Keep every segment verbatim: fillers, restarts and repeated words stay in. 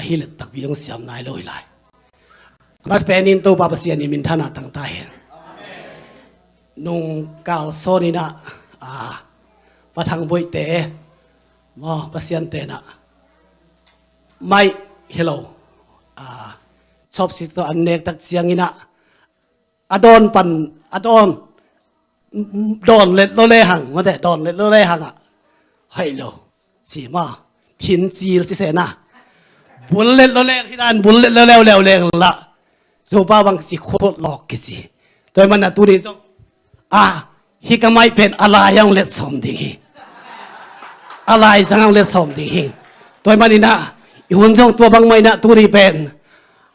hi let takpi dong siam nai lo hi lai. Mas penin Topa Pasian in minthanna tangta hen. Nung kal sawn inah, a, pathang boihte maw, Pasian tenah mai hello, a, chopsi tawh an nek tak ciang inah a dawn pan, a dawn, dawn let lo le hang, mate, dawn let lo le hang ah, hai lo, si ma, phin cil ci sena, bul let lo le, hi dan bul let lo leu leu leng la, Zopa bang ci khot lawk kici. Tua hi mana tuni zong, a, hi ka mai pen a lai ang let sawm ding hi. A lai zang ang let sawm ding hi. Tua hi manina, i hun zong tua bang maina tuni pen,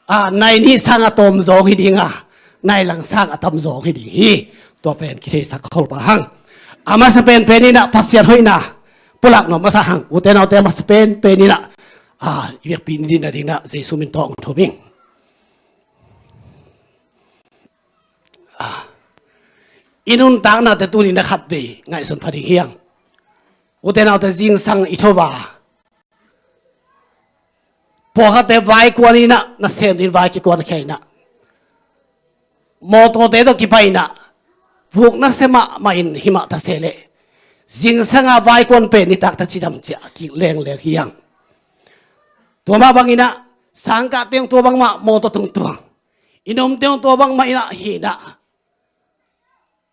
a, nai ni sang a tawm zawng hi dinga, nai lang sang a tam zawng hi ding hi. Tua pen kitheisak khol pa hang. A masa pen pen inah Pasian hoihna pulak nuam masa hang. Ute naute, a masa pen pen inah, a, i vekpi ni ding na ding na Jesu min tawh hong thum ing. A, i nuntaknate tuni na khat vei ngaihsun pha ding hiang. Ute naute, zingsang i thova, pawlkhatte vaikuan inah, nasem din vai kikuan khe inah, mawtawte tawh kipai inah, vuk nasia mahmah in himah ta se leh, zingsanga vaikuan pen nitak ta cidam ciah kik lengleng hiang. Tua mah bang inah, sangkah teng tua bangmah mawtaw tungtuang, i nom teng tua bangmah inah hi inah,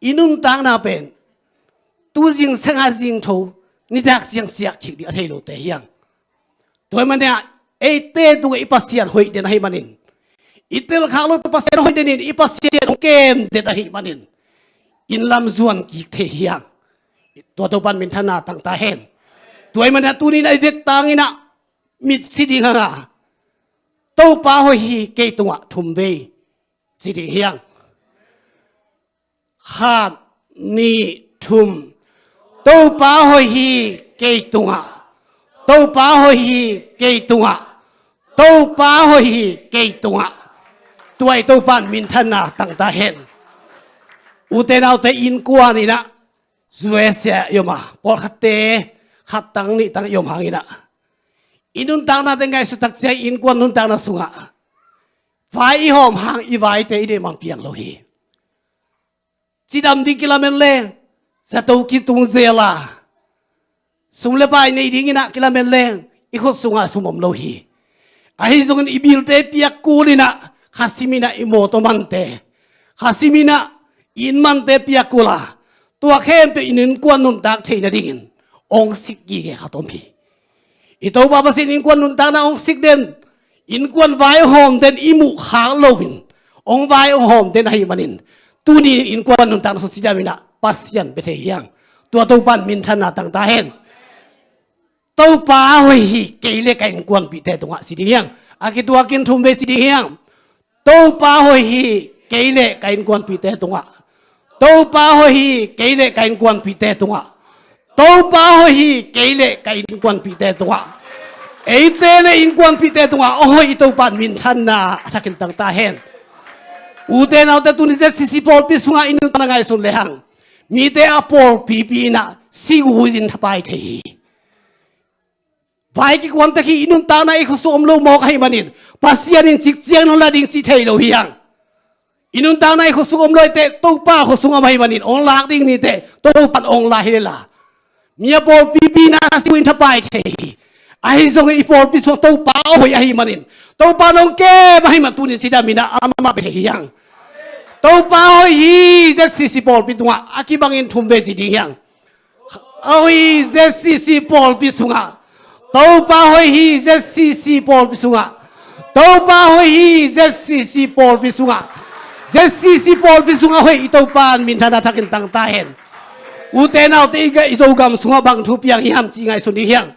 i nuntakna pen tu zingsanga zingtho nitak ciang ciah kik ding a thei lote hiang. Tua hi manina, eite tungah i Pasian hoih den ahi manin, i telkhak lo Pasian hoih denin i Pasian hong kem den ahi manin, in lam zuan kik thei hiang. Tua Topan minthanna tangta hen. Tua hi manina tuni na i vek tang inah mitsi ding hanga, Topa hoih hi kei tungah thum vei ci ding hiang. Khat, nih, thum. Topa hoih hi kei tungah. Topa hoih hi kei tungah. Topa hoih hi kei tungah. Tua i Topan minthanna tangta hen. Ute naute, innkuan inah, U S A i om a, pawlkhatte khat tang nih tang i om hang inah, i nuntaknate ngaihsut tak ciang innkuan nuntakna sungah vai i hawm hang i vaite i deih mang piang lo hi. Cidam ding kilamen leng zato kitung zel a, sum le pai nei ding inah kilamen leng i khut sungah sum om lo hi. Ahi zongin i bilte piak kul inah, khasim inah i mawtaw mante, khasim inah i inn mante piak kul a, tua khempeuh i innkuan nuntak theih nadingin hong sik gige khat om hi. I Topa Pasian innkuan nuntakna hong sik den, innkuan vai hawm den i muh khak loin hong vai hawm den ahi manin, tuni innkuan nuntakna sung cidam inah Pasian bia thei hiang. Tua Topan minthanna tangta hen. Topa hoih hi kei le ka innkuanpihte tungah ci ding hiang. A kituakin thum vei ci ding hiang. Topa hoih hi kei le ka innkuanpihte tungah. Topa hoih hi kei le ka innkuanpihte tungah. Topa hoih hi kei le ka innkuanpihte tungah. Eite le innkuanpihte tungah a hoih i Topan minthanna a thakin tangta hen. Ute naute, tuni Z C C pawlpi sungah i nuntakna ngaihsun lehang, mite a pawlpipi inah siguh in thapai thei hi. Vai kikuan tek hi. I nuntakna i khuasung om lo mawk ahi manin, Pasian in cik ciang nong la ding ci thei lo hiang. I nuntakna i khuasung om lo hi teh, Topa khuasung om ahi manin hong lak ding ni teh, Topan hong la hi lela. Mi a pawlpipi inah siguh in thapai thei hi. Ahi zongin i pawlpi sungah Topa a hoih ahi manin, Topa nong kem ahi man tuni cidam inah amah bia thei hiang. Topa hoih hi Z C C pawlpi tungah, a kibangin thum vei ci ding hiang. Hoih hi Z C C pawlpi sungah. Topa hoih hi Z C C pawlpi sungah. Topa hoih hi Z C C pawlpi sungah. Z C C pawlpi sungah hoih i Topan minthanna thakin tangta hen. Ute naute, i ga-, i Zogam sungah bang thu piang hiam cih ngaihsun ding hiang.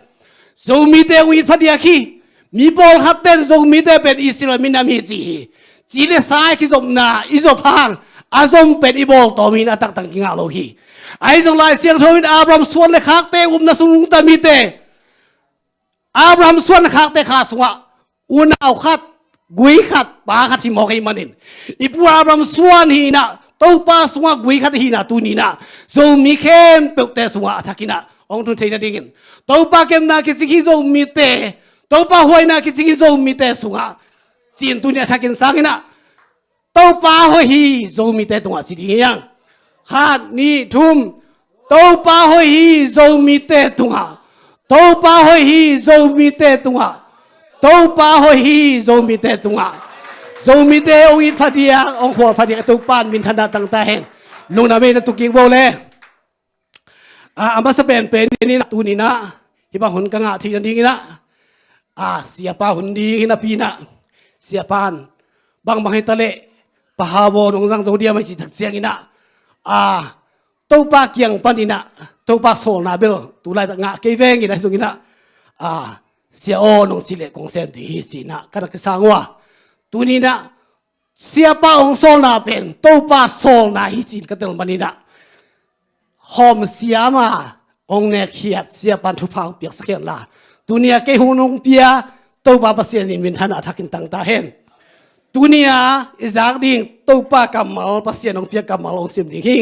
Zomite hong it phadiak hi. Mi pawlkhat ten Zomite pen Israel minam hi ci hi. Ci le sa i kizopna i zop hang, a zom pen i bawltawm hi inah a taktak kingah lo hi. Ahi zong Lai Siangtho in Abraham suan le khakte upna sung nungta mite, Abraham suan le khakte kha sungah unau khat, gui khat, pa khat hi mawk ahi manin, i pu Abraham suan hi inah, Topa sungah gui khat hi inah, tuni inah Zomi khempeuhte sungah a thak inah hong tun theih nadingin, Topa kemna kicing hi Zomite Topa huaina kicing hi Zomite sungah, ci-in tuni a thakin sang inah, Topa hoih hi Zomite tungah ci ding hi hang. Khat, nih, thum. Topa hoih hi Zomite tungah. Topa hoih hi Zomite tungah. Topa hoih hi Zomite tungah. Zomite hong it phadiak, hong khual phadiak Topa in minthanna tang ta hen. Lungdam ei, na tung kik bo le. A, a masa penpen in ah, tuni in ah, hih bang hun ka ngah theih nading in ah, a, siapa hun ding hi napi in ah, siapa in bangbang hi ta leh, Pa Hau aw nong zang zo diam a cih tak ciangin ah, a, Topa kiang panin ah, Topa sawlna bel tu laitak ngah kei veng in ah, hi zongin ah, a, Sia aw nong cih leh kong sem ding hi ci-in ah ka na kisang uh a. Tuni in ah, siapa hong sawlna pen Topa sawlna hi ci-in ka tel manin ah, hawm siam a hong nekkhiat siapa in thupha hong piaksak hen la, tuni a kei hun hong pia Topa Pasian in minthanna a thakin tang ta hen. Tuni a i zak ding Topa kammal, Pasian hong piak kammal hong sim ding hi.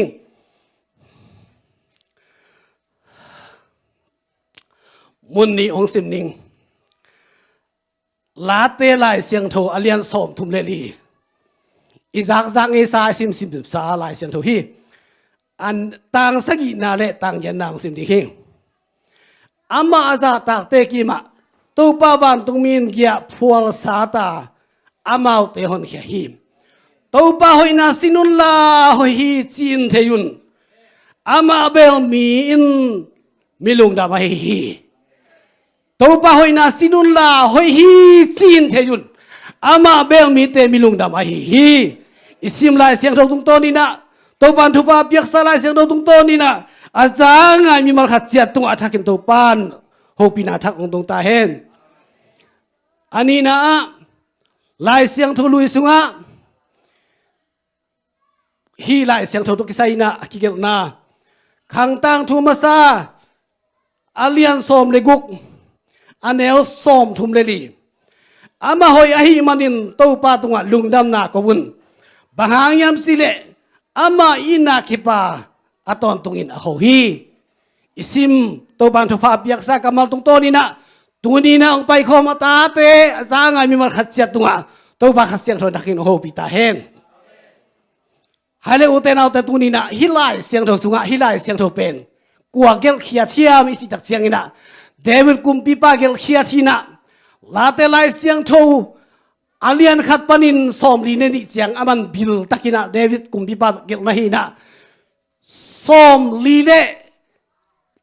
Mun nih hong sim ning. Late Lai Siangtho a lian sawmthum le li. I zakzak ngeisa, i simsimsa Lai Siangtho hi. A tang sagihna le tang giatna hong sim ding hi. Amah a zahtakte kimah Topa vantungmi in giahphual sat a, amaute honkhia hi. Topa hoihna sin unla hoih hi ci-in thei un. Amah bel mi in mi lungdam ahi hi. Topa hoihna sin unla hoih hi ci-in thei un. Amah bel mite mi lungdam ahi hi. I sim Lai Siangtho tungtawn in ah, Topa in thupha piaksa Lai Siangtho tungtawn in ah, a za ngai mimal khat ciat tungah a thakin Topa in hopihna thak hong dong ta hen. A nihna ah, Lai Siangtho Lui sungah hih Lai Siangtho tawh kisai in ah a kigelhna, Khang Tangthu Masa a lian sawm le guk, a neu sawmthum le li. Amah hoih ahih manin Topa tungah lungdamna ko un. Bang hang hiam cih leh amah itna kipan a tawntungin a ho hi. I sim Topa in thupha piaksa kammal tungtawn in ah, tuni in ah hong paikhawm a tate, a za ngai mimal khat ciat tungah Topa Kha Siangtho in a thakin hong hopih ta hen. Hai le ute naute, tuni in ah hih Lai Siangtho sungah hih Lai Siangtho pen kua gelhkhiat hiam i cih tak ciangin ah, David kumpipa gelhkhiat hi in ah, Late Lai Siangtho a lian khat panin sawmli le nih ciang a man bil takin ah David kumpipa gelhna hi in ah, sawmli le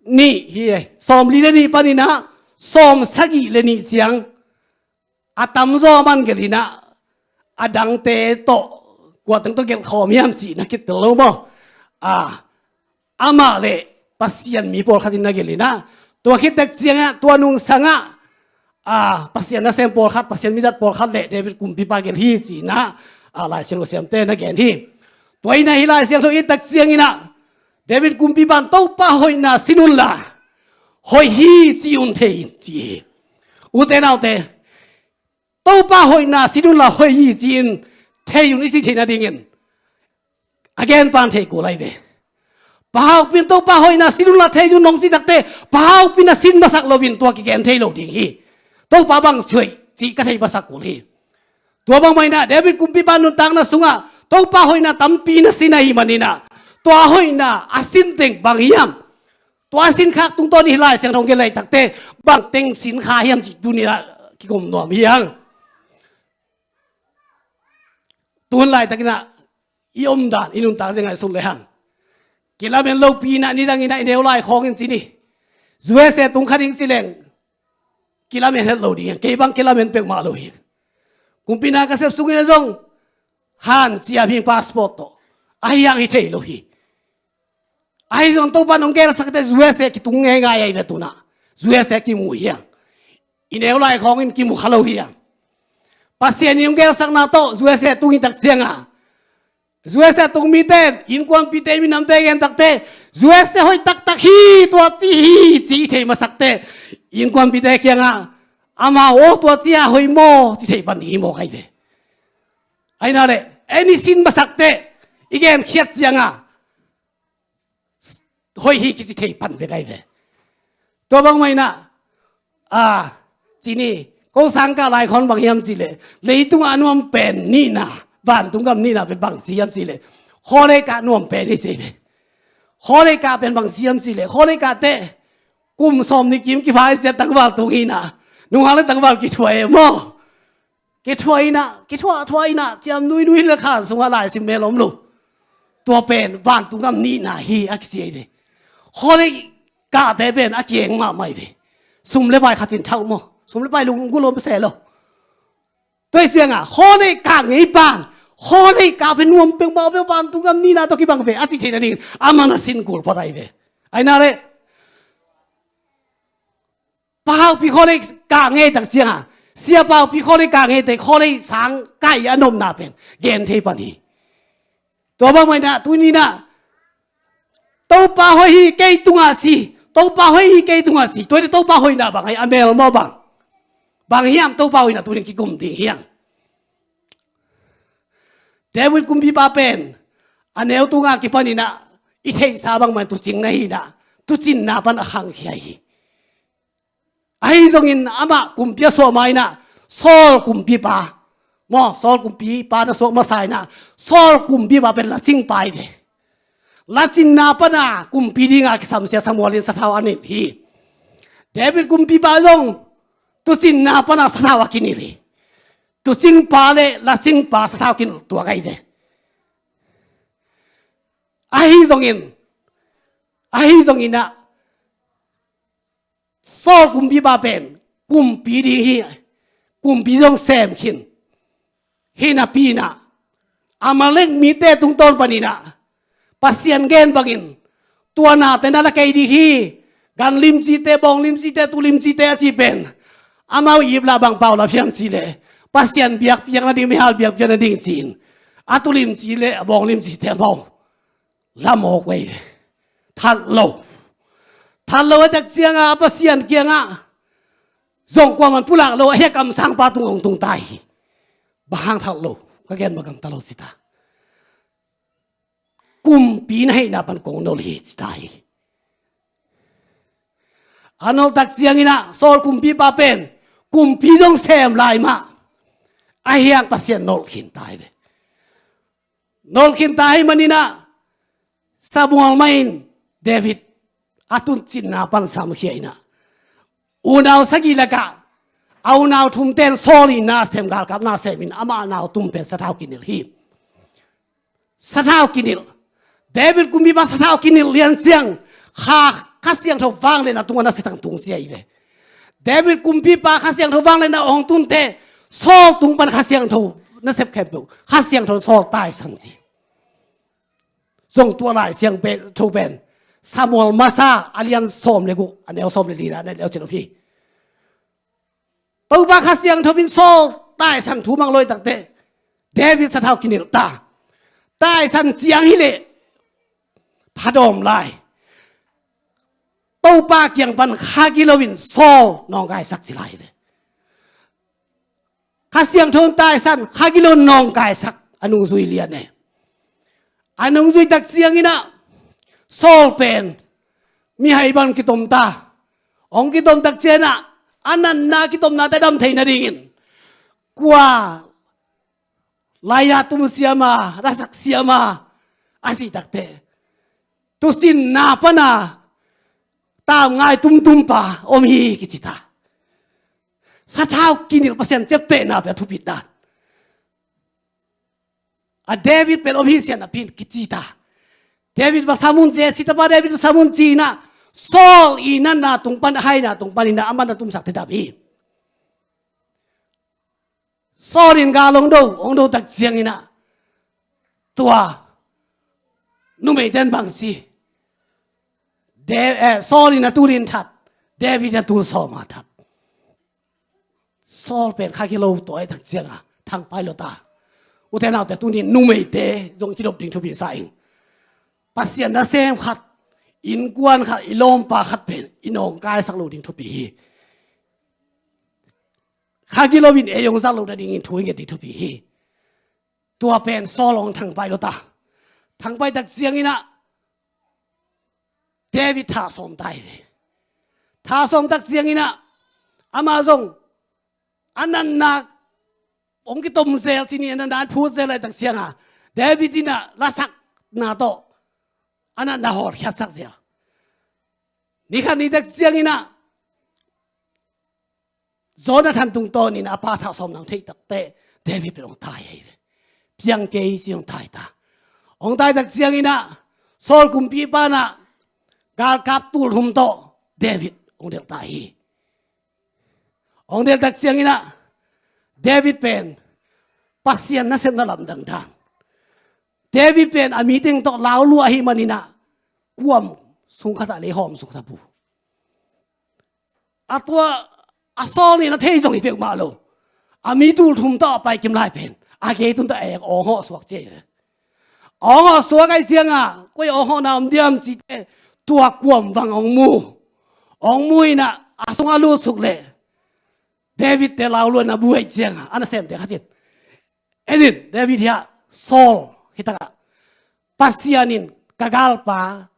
nih hi, sawmli le nih panin ah sawmsagih le nih ciang a tamzaw a man gelh in ah, a dangte tawh kua teng tawh gelhkhawm hiam cih na kitel lo maw? A, amah le Pasian mi pawlkhat in na gelh in ah, tua khit tak ciangah tua nungsangah, a, Pasian nasem pawlkhat, Pasian mizat pawlkhat le David kumpipa gelh hi ci-in ah, a, Lai Siangtho siamte na gen hi. Tua in ah hih Lai Siangtho i et tak ciangin ah, David kumpipa in Topa hoihna sin unla hoih hi ci un thei in ci hi. Ute naute, Topa hoihna sin unla hoih hi ci-in thei un i cih theih nadingin a genpa in thei kul lai ve. Pa Hau Pi in Topa hoihna sin unla thei un nong cih takte, Pa Hau Pi in a sin masak loin tua kigen thei lo ding hi. Topa bang hoih cih ka thei masak kul hi. Tua bangmah in ah David kumpipa nuntakna sungah Topa hoihna tampi na sin ahih manin ah, tua hoihna a sin teng bang hiam? Tua a sin khak tungtawn in hih Lai Siangtho hong gelh lai takte, bang teng sin kha hiam cih tuni in ah kikum nuam hi hang. Tu hun laitakin ah i omdan, i nuntak zia ngaihsun le hang, kilamen lopi in ah nidang in ah i neu lai khawng in ci ni, U S A tung kha ding ci leng kilamen het lo ding hi. Kei bang kilamen peuhmah lo hi. Kumpi na ka sep sungin ah zong hanciam hi, passport tawh, ahi hang hi thei lo hi. Ahi zong Topa in hong gelsakte U S A kitung ngeingai ahi ve. Tu in ah U S A kimu hi hang. I neu lai khawng in kimu kha lo hi hang. Pasian in hong gelsakna tawh U S A tung hi tak ciangah, U S A tung mite, innkuanpihte, minamte gen takte, U S A hoih taktak hi, tua ci hi ci i theih masakte, innkuanpihte kiangah, amau aw, tua ci a hoih maw, ci thei pan ding hi mawk ahi ve. Ahi na leh, ei i sin masakte i genkhiat ciangah hoih hi kici thei pan bek ahi ve. Tua bangmah in ah, a, ci ni, Ko sang kah lai khawng bang hiam cih leh, leitungah a nuam pen nihna, vantung gam nihna pen bang ci hiam cih leh, khawlei kah nuam pen hi ci ve. Khawlei kah pen bang ci hiam cih leh, khawlei kah teh kum sawmnih kim kipha hi ciang tangval tung hi na, nunghak le tangval kithuah e maw. Kithuah hi na, kithuah thuah hi na, ciam nuinui le khan sungah laisim mel om lo. Tua pen vantung gam nihna hi a kici hi ve. Khawlei kahte pen a kieng mahmah hi ve. Sum le pai khat in thauh maw, sum le pai lung gulom se lo. Tua hi ciangah khawlei kah ngei pan, khawlei kah pen nuam peuhmah ve, vantung gam nihna tawh kibang ve a cih theih nading, amah na sin kul pawt ahi ve. Ahi na leh, Pa Haupi khawlei kah ngei tak ciangah, Sia Pa Haupi khawlei kah ngei teh khawlei sang kah a nopna pen gen thei pan hi. Tua bang mah inah tuni inah, Topa hoih hi kei tungah si, Topa hoih hi kei tungah si, tua hi teh Topa hoihna bang ahi, a mel maw bang? Bang hiam Topa hoihna tuni kikum ding hiam? David kumpipa pen a neu tungah kipan inah i theihsa bang mah in tuucing na hi inah, tuucinna pan a khangkhia hi. Ahi zongin amah kumpi a suah ma inah, Saul kumpipa, maw, Saul kumpipa na suak masa inah, Saul kumpipa pen lacingpa hi ve. Lacinna pana kumpi dinga kisamsia Samuel in sathau a nilh hi. David kumpipa zong tuucinna pana sathau a kinilh hi. Tuucingpa le lacingpa sathau kinilh tuak ahi ve. Ahi zongin, ahi zongin ah, Saul kumpipa pen kumpi ding hi, kumpi zong sem khin hi napi inah, Amalek mite tungtawn pan inah Pasian gen bangin, tua nate na la kei ding hi, gan limcite, bawng limcite, tuu limcite a ci pen, amau iplah bang pau la phiam cih leh, Pasian biakpiak nading, meihal biakpiak nading ci-in, a tuu limci le a bawng limcite amau la mawk uh ahi ve. That lo. That lo a tak ciangah a Pasian kiangah zong kuaman pulak lo, a hia kamsangpa tungah hong tung ta hi. Bang hang that lo? Ka gen bang gamta lo ci ta. Kumpi na hihna pan kong nolh hi ci ta hi. A nolh tak ciang inah Saul kumpipa pen kumpi zong sem lai mah, a hiang Pasian nolh khin ta hi ve. Nolh khin ta hi man inah, Samuel mah in David a tuucinna pan samkhia inah, unau sagih lakah a unau thumte in Saul in na sem, galkap na sem in, amah nau tum pen sathau kinilh hi. Sathau kinilh. David kumpipa sathau kinilh lian ciang, Kha, Kha Siangtho vangliatna tungah nasep thak tung ci ahi ve. David kumpipa Kha Siangtho vangliatna hong tun teh, Saul tung pan Kha Siangtho nasep khempeuh, Kha Siangtho Saul taisan ci. Zong tua Lai Siangtho pen, Samuel masa a lian sawm le guk, a neu sawm le li na, a neu cin om hi. Topa Kha Siangtho in Saul taisan thu mang lo hi tak teh, David sathau kinilh ta. Taisan ciang hi leh phadawm lai, Topa kiang pan kha gilo in Saul nawngkaisak ci lai hi ve. Kha Siangtho in taisan, kha gilo in nawngkaisak, a nungzui lian e. A nungzui tak ciang inah Saul pen mihai bang kitom ta. Hong kitom tak ciang inah a natna kitomnate dam theih nadingin, kua laiya tum siam a, lasak siam a, a cih tak teh, tuucinna pana taamngai tumtumpa om hi kici ta. Sathau kinilh, Pasian ciaptehna pen a thupit dan. A David pen om hi sian a pin kici ta. David va sam un, Jesse tapa David va sam un ci inah, Saul i natna tung pan, a haina tung pan inah, amah na tumsakte dam hi. Saul in gal hong do, hong do tak ciang inah, tua numeite in bang ci? De-, eh, Saul in a tul in that, David in a tul sawm a that. Saul pen kha gilo tawh ahih tak ciangah thangpai lo ta. Ute naute, tuni numeite zong kidop ding thupi sa ing. Pasian nasem khat, innkuan khat, i lawmpa khat pen i nawngkaisak loh ding thupi hi. Kha gilo in ei hong zat loh nadingin thu i nget ding thupi hi. Tua pen Saul hong thangpai lo ta. Thangpai tak ciang inah David tha sawm ta hi ve. Tha sawm tak ciang inah amah zong a natna hong kitom zel, cini a natna phut zel laitak cianga David in ah lasakna tawh a natna hawlkhiatsak zel. Ni khat ni tak ciangin ah Jonathan tungtawnin a pa thah sawm nang theih takteh David pen hong tai ahi ve. Piang kei ci hong tai ta. Hong tai tak ciangin ah Saul kumpipa in ah galkap tulthum tawh David hong delh ta hi. Hong delh tak ciangin ah David pen Pasian nasepna lamdang dan, David pen a meeting tawh lau lua ahi manin ah kuam sung khatah lei hawm sung khatah bu. A tua a Saul in a thei zong hi peuhmah lo. A mi tulthum tawh a pai kim lai pen a gei tun tawh a awng hawh suak cia hi. Awng hawh suak ahi cianga koi awng hawhna om diam cite tua kuam vang awng mu. Awng mu in ah a sung a lut suk leh David te lau luan a bu ahi cianga a nasemte khat in, en in David hiah Saul hi takah Pasian in ka galpa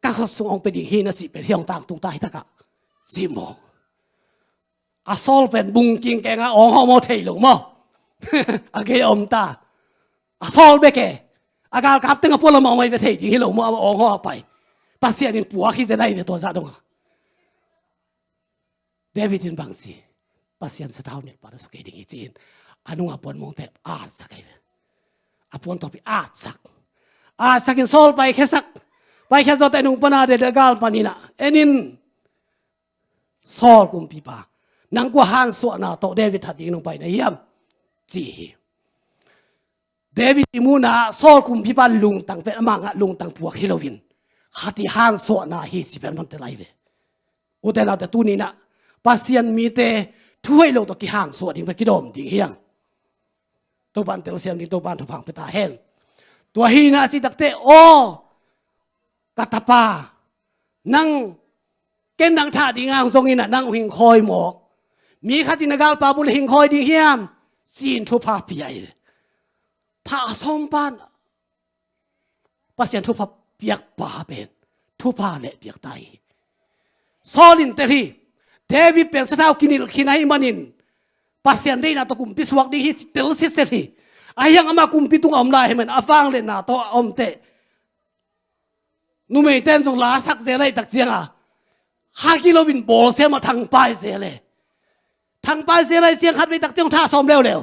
ka khut sung hong pia ding hi na cih pen hi hong tangtung ta hi takah ci maw. A Saul pen bungking kenga awng hawh maw thei lo maw. A gei om ta. A Saul bek e. A galkap teng a pualam a om ahi ve thei ding hi lo maw, a awng hawh a pai. Pasian in puak hi zen ahi ve tua zah donga. David in bang ci, Pasian sathau nilhpa na suk kei ding hi ci-in a nunga puan mongte atsak ahi ve. A puan tawpi atsak. Atsak in Saul paikhiasak. Paikhiat zawte nung pana dede galpan in ah, en in Saul kumpipa, nang kua hansuahna tawh David that ding nong pai na hiam ci hi. David i munah Saul kumpipa lungtang pen amah ngah lungtang puak hi loin khat i hansuahna hi ci pen man tel ahi ve. Ute naute tuni in ah Pasian mite thuhoih lo tawh kihansuah ding pen kidawm ding hi hang. Topan telsiam ding Topan thupha hong pia ta hen. Tua hi in ah a cih takteh aw ka tapa, nang ken nang thah ding a hong zong in ah nang hong hingkhawi mawk. Mi khat in a galpa bul hingkhawi ding hiam ci-in thupha pia hi. Thah a sawmpa in Pasian thupha piakpa pen thupha leh piak ta hi. Saul in tel hi. David pen sathau kinilh khin ahi manin Pasian deihna tawh kumpi suak ding hi ci tel sitset hi. Ahi hang amah kumpi tungah om lai hi man a vangliatna tawh a omte numeite in zong la sak zel ahi tak cianga haki loin bawlsiam a thangpai zel e. Thangpai zel ahi ciang khat vei tak ciang hong thah sawm leuleu.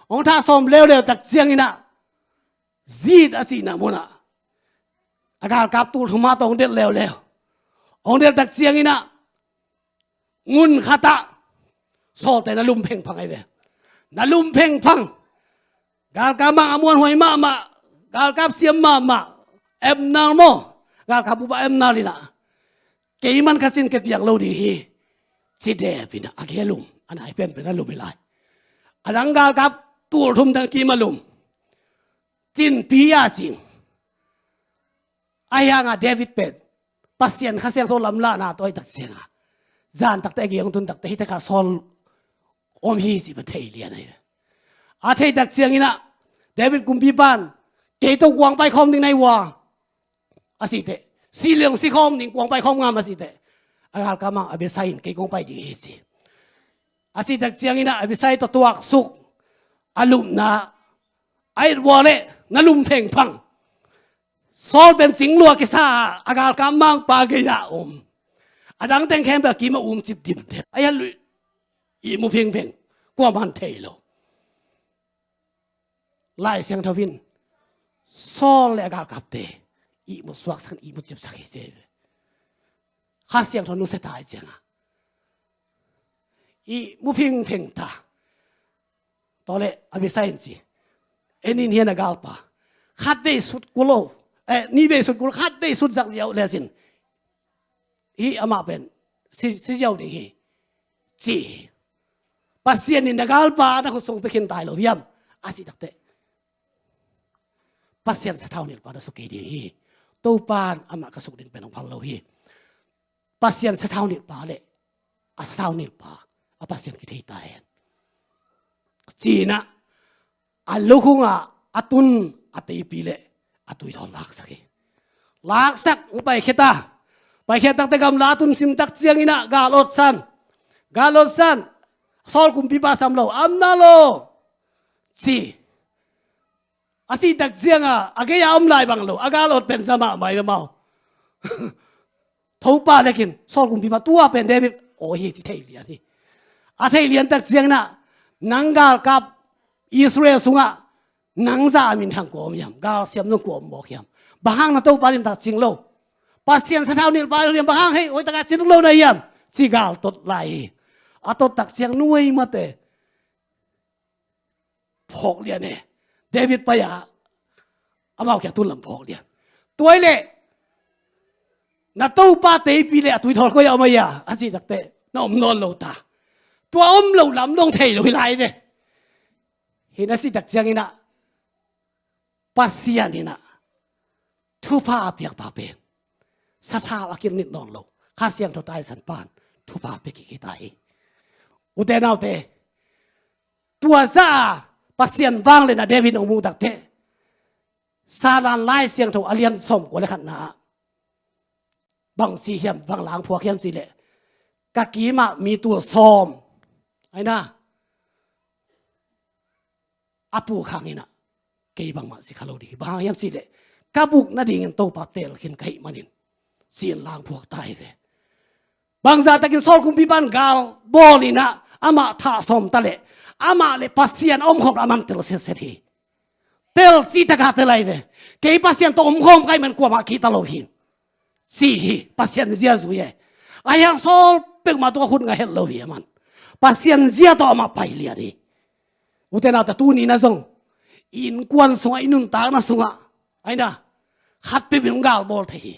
Hong thah sawm leuleu tak ciangin ah Zit a cihna munah a galkap tulthum a tawh hong delh leuleu. Hong delh tak ciangin ah ngun khatah Sawlte na lum phengphang ahi ve. Na lum phengphang. Galkap mang a muanhuai mahmah, galkap siam mahmah Abner maw, galkap upa Abner in ah kei man kha cin ka piang lo ding hi ci dep in ah a gei a lum, a nai penpen a lum hi lai. A dang galkap tulthum teng kim a lum. Cinpi a cing. Ahi hanga David pen Pasian Kha Siangtho lamlahna tawh ahi tak cianga zan takte a gei hong tun takte hite kha Saul om hi cih pen thei lian ahi ve. A thei tak ciangin ah David kumpipa in kei tawh kuang pai khawm ding na hi ua a cih teh, si leng si khawm ding, kuang pai khawm ngam a cih teh, a galkap mang Abisai in kei kong pai ding hi ci. A cih tak ciangin ah Abisai tawh tuaksuk a lupna a et vua leh na lum phengphang. Saul pen cing lua kisa a, a galkap mangpa gei-ah om. A dang teng khempeuh a kim a um cip dimdem. A ia luih ihmu phengpheng, kuaman thei lo. Lai Siangtho in Saul le a galkapte ihmu suaksak, ihmu cipsak hi ci. Kha Siangtho nusia ta hi cianga ihmu phengpheng ta. Tawh le Abisai in ci, en in hian a galpa khat vei sut kul lo, eh, nih vei sut kul, khat vei sut zak ziau le cin hi amah pen si, si ziau ding hi ci hi. Pasian in na galpa na khut sung pia khin ta hi lo hiam a cih takteh, Pasian sathau nilhpa na suk kei ding hi. Topan amah ka suk ding pen hong phal lo hi. Pasian sathau nilhpa le a sathau nilhpa a Pasian kithei ta hen. Ci-in ah a lukhungah a tun a teipi le a tuithawn laksak hi. Laksak hong paikhia ta. Paikhia takte gamla a tun sim tak ciangin ah gal otsan. Gal otsan. Saul kumpipa sam lo, Abner aw, ci. A cih tak ciangah a gei-a om lai bang lo, a gal awt pen za mahmah hi ve mau. Thopa lekin Saul kumpipa, tua pen David aw hi ci thei lian hi. A thei lian tak ciangin ah, nang galkap Israel sungah nang za a minthang kua om hiam, galsiam zong kua om mawk hiam? Bang hang na Topa limtak cing lo, Pasian sathau nilh pa hiam, bang hang hei, hoih takah cing lo na hiam, ci gal tot lai hi. A tot tak ciang nuai mate phawk lian e. David pai-a amau kiang tun lam phawk lian. Tua hi leh, na Topa teipi le a tuithawl koi-ah om a hia, a cih tak teh, na om nawn lo ta. Tua om loh lam dong thei lo hi lai ve. Hi na cih tak ciangin ah, Pasian in ah thupha a piakpa pen sathau a kilnit nawn lo, Kha Siangtho taisan pan thupha pia kik hi ta hi. Ute naute, tua zah a Pasian vangliatna David hong mu tak teh, Salan Lai Siangtho a lian sawmkua le khatna ah bang ci hiam, bang langphuak hiam cih leh, ka kimah mi tul sawm, ai na, a pu khang in ah, kei bangmah ci kha lo ding hi. Bang hang hiam cih leh, ka buk nadingin Topa teel khin ka hih manin, ci-in langphuak ta hi ve. Bangzah takin Saul kumpipa in gal bawl in ah amah thah sawm ta leh, amah le Pasian a omkhawm a man tel setset hi. Tel cih takah tel lai ve. Kei Pasian tawh omkhawm ka hih man kuamah kihta lo hi, ci hi. Pasian zia zui e. Ahi hang Saul peuhmah tungah khut ngah het lo hi a man. Pasian zia tawh amah pai lian hi. Ute naute, tuni-in ah zong i innkuan sungah, i nuntakna sungah, ai na, khatpeuh in hong gal bawl thei hi.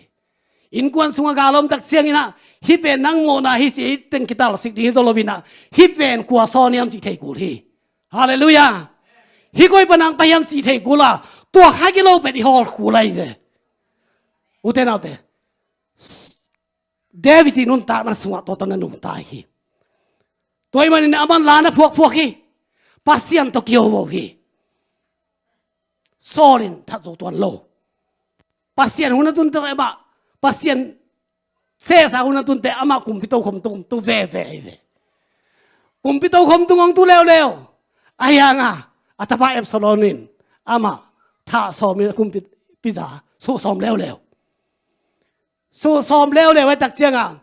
Innkuan sungah gal om tak ciangin ah, hih pen nang mawhna hi ci-a i teng kitalsik ding hi zo lo-in ah, hih pen kua sawn hiam cih thei kul hi. Halleluiah. Hih koi pan hong pai hiam cih thei kul a, tua kha gilo pen i hawl kul lai ve. Ute naute, David i nuntakna sungah tua tawh na nungta hi. Tua ahih manin a man la na phuakphuak hi. Pasian tawh kiho hi. Saul in that zo tuan lo. Pasian hun a tun teh amah, Pasian sesa hun a tun teh amah kumpi tokhom tung tu veve hi ve. Kumpi tokhom tung hong tu leuleu, ahi hangah a tapa Absalom in amah thah sawm in a kumpi piza suh sawm leuleu. Suh sawm leuleu a tak ciangah,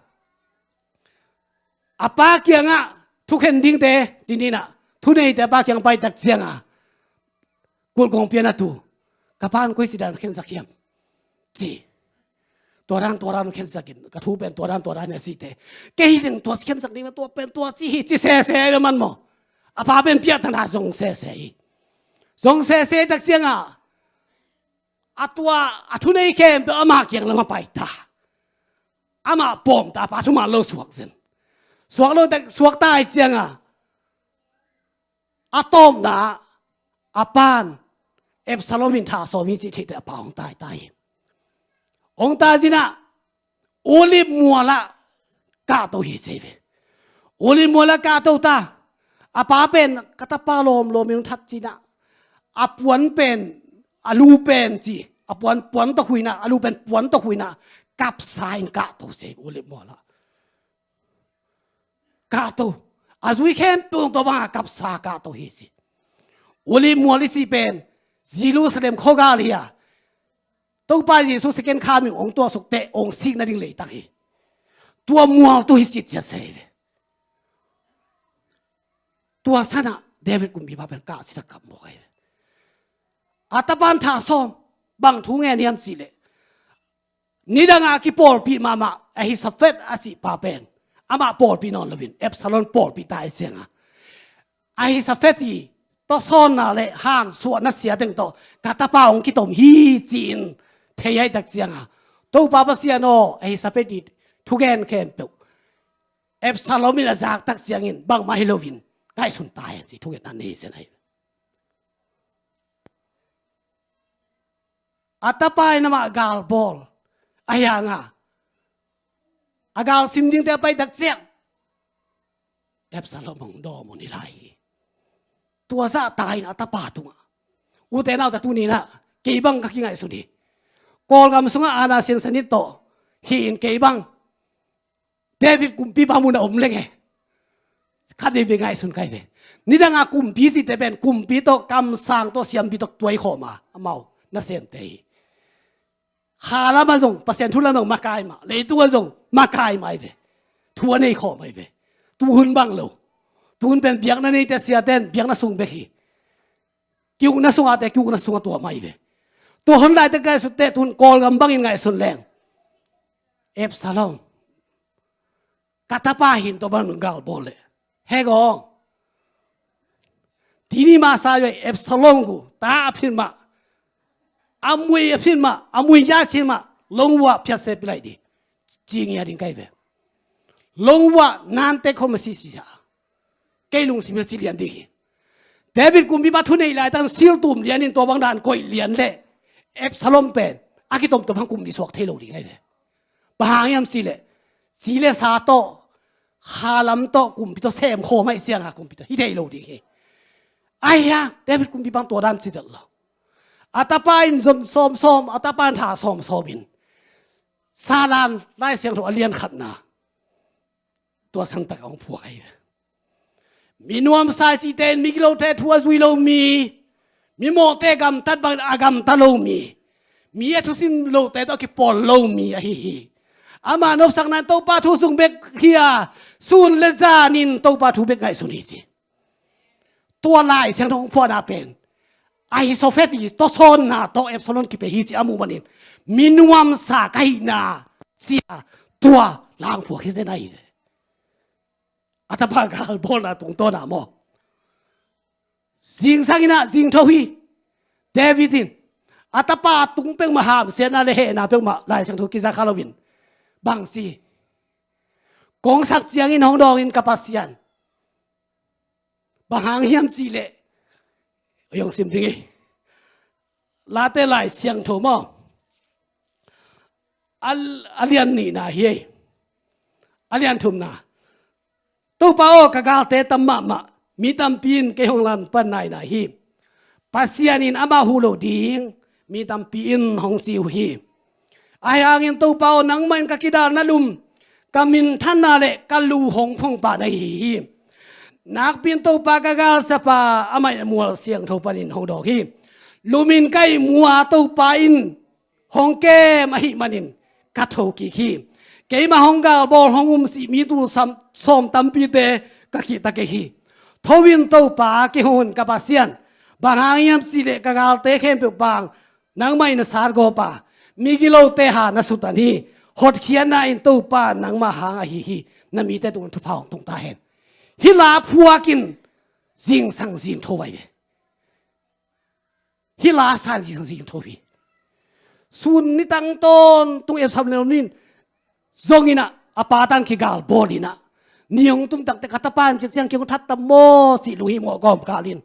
a pa kiangah thukhen dingte, ci ni-in ah, thuneite a pa kiang pai tak ciangah, kulh kong pia na tu, ka pa in koi ci dan khensak hiam, ci. Tua dan tua dan khensak in, ka thu pen tua dan tua dan hi a cihte, kei hi leng tua khensak ding, tua pen tua ci hi, ci sese hi ve man maw. A pa pen piahtana zong sese hi. Zong sese tak ciangah, a tua a thunei khempeuh ama kiang lam a pai ta. Amah pawm ta, a pa thuman lo suak zen. Suak lo tak, suak ta ahih ciangah, a tawpna ah a pa in Absalom in thah sawm hi cih theih teh a pa hong tai ta hi. Hong tai ci-in ah, Olive mual ah kahto hi ci hi ve. Olive mual ah kahto ta. A pa pen, ka tapa lawmlawm in hong that ci-in ah, a puan pen, a lu pen ci, a puan, puan tawh khuh in ah, a lu pen puan tawh khuh in ah, kapsa in kahto ci hi, Olive mual ah kahto. A zui khempeuh tua bangah kapsa kahto hi ci. Olive mual i cih pen Jerusalem khuagal hi a, Topa Jesu second coming hong tuaksuk teh hong sik nading leitang hi. Tua mual tawh hi ci ciat se hi ve. Tua sanah David kumpipa pen kah citak kap mawk ahi ve. A tapa in thah sawm, bang thu ngen hiam cih leh, nidangah kipawlpih mahmah Ahisaphet a cih pa pen, amah pawlpih nawn loin Absalom pawlpih ta ahih ciangah, Ahisaphet i tawsawnna le hansuahna sia teng tawh ka tapa hong kitom hi ci-in thei ahih tak ciangah, Topa Pasian aw, Ahisaphet i thugen khempeuh Absalom in a zak tak ciangin bangmah hi loin ngaihsun ta hen ci thugen a nei zen ahi. A tapa in amah gal bawl, ahi hangah a gal sim dingte a pai tak ciang, Absalom hong dawm uh hi lai hi. Tua zah ta in a tapa tungah, ute naute, tuni-in ah kei bang ka kingaihsun hi. Kawlgam sungah aana siansanit tawh hi-in kei bang David kumpipa mun ah om leng e, Khat veivei ngaihsun ka hi ve. Nidanga kumpi cihte pen kumpi tawh, kamsang tawh, siampi tawh tuai khawm a, amau nasemte hi. Kha lamah zong, Pasian thu lamah zong makai mah, leitungah zong makai mah hi ve. Thu a nei khawm ahi ve. Tuhun bang lo. Tuhun pen biakna neite, siate in biakna sung bek hi. Ki-ukna sungah te, ki-ukna sungah tua mah hi ve. Tua hun laitak ngaihsutte, tuhun Kawlgam bangin ngaihsun leng, Absalom, ka tapa hi in tua bang gal bawl leh, hek aw. Tini masa yoi, Absalom gu ta a phin mah, a mui a phin mah, a mui ya chin mah, longwah phiat se pi lai di, ci ngia ding ka hi ve. Longwah nante khom a sisi a, kei lungsim hil ci lian ding hi. David kumpipa thu nei laitak in sil tum lianin tua bang dan koih lian leh Absalom pen a kitomtom hang kum nih suak thei lo ding ahi ve. Bang hang hiam cih leh, ci le sa tawh, kha lam tawh, kumpi tawh sem khawm ahih ciangin kumpi tawh hi thei lo ding hi. Ahi hang David kumpipa in tua dan ci tel lo. A tapa in zon sawmsawm, a tapa in tha sawmsawm in Salan Lai Siangtho a lian khatna, tua sangtak a hong phuak ahi ve. Mi nuamsa i cihte in migilote thu a zui lo mi, mimawhte gamtat bangin a gamta lo mi, mi a thusim lote tawh a kipawl lo mi ahi hi. Ama nopsakna in Topa thu sung bek hi a, sun le zanin Topa thu bek ngaihsun hi ci. Tua Lai Siangtho hong phuahna pen Ahithophel i tawsawnna tawh Absalom kipia hi cih a muh manin, mi nuamsa ka hihna ci-a tua la hong phuak hi zen ahi ve. A tapa galbawlna tungtawn ah maw, zingsang in ah zingtho hi. David in a tapa tung peuhmah hamsiatna le hehna peuhmah Lai Siangtho kiza kha loin, bang ci, kong sap ciangin hong dawngin ka Pasian, bang hang hiam cih leh, hong sim ding hi. Late Lai Siangtho maw, a, a lian nihna hi. A lian thumna, Topa aw, ka galte tam mahmah, mi tampi in kei hong lampan nainai hi. Pasian in amah huh loh ding mi tampi in hong ci uh hi. Ahi hangin Topa aw, nangmah in ka kidalna lum, ka minthanna le ka lu hong phongpah na hi hi. Nakpi in Topa ka galsapa, amah in a mual siangtho panin hong dawng hi. Lum in ka ihmu a, Topa in hong kem ahih manin ka tho kik hi. Keimah hong galbawl, hong umsih mi tul sam, sawm tampite ka kihta kei hi. Tho in Topa, kei hong hun ka Pasian, bang hang hiam cih leh ka galte khempeuh pang nangmah in na satgawp a, migilote ha na sutan hi. Hotkhiatna in Topa nangmah hang ahi hi. Na mite tungah thupha hong tung ta hen. Hih la phuak in zingsang zingtho vai ve. Hih la san zingsang zingtho hi. Sun nitang tawntung Absalom in zong in ah, a pa tan kigalbawl in ah, ni hong tum takteh ka tapa in ciang kei hong that tam maw cih lunghimawh kawmkal in,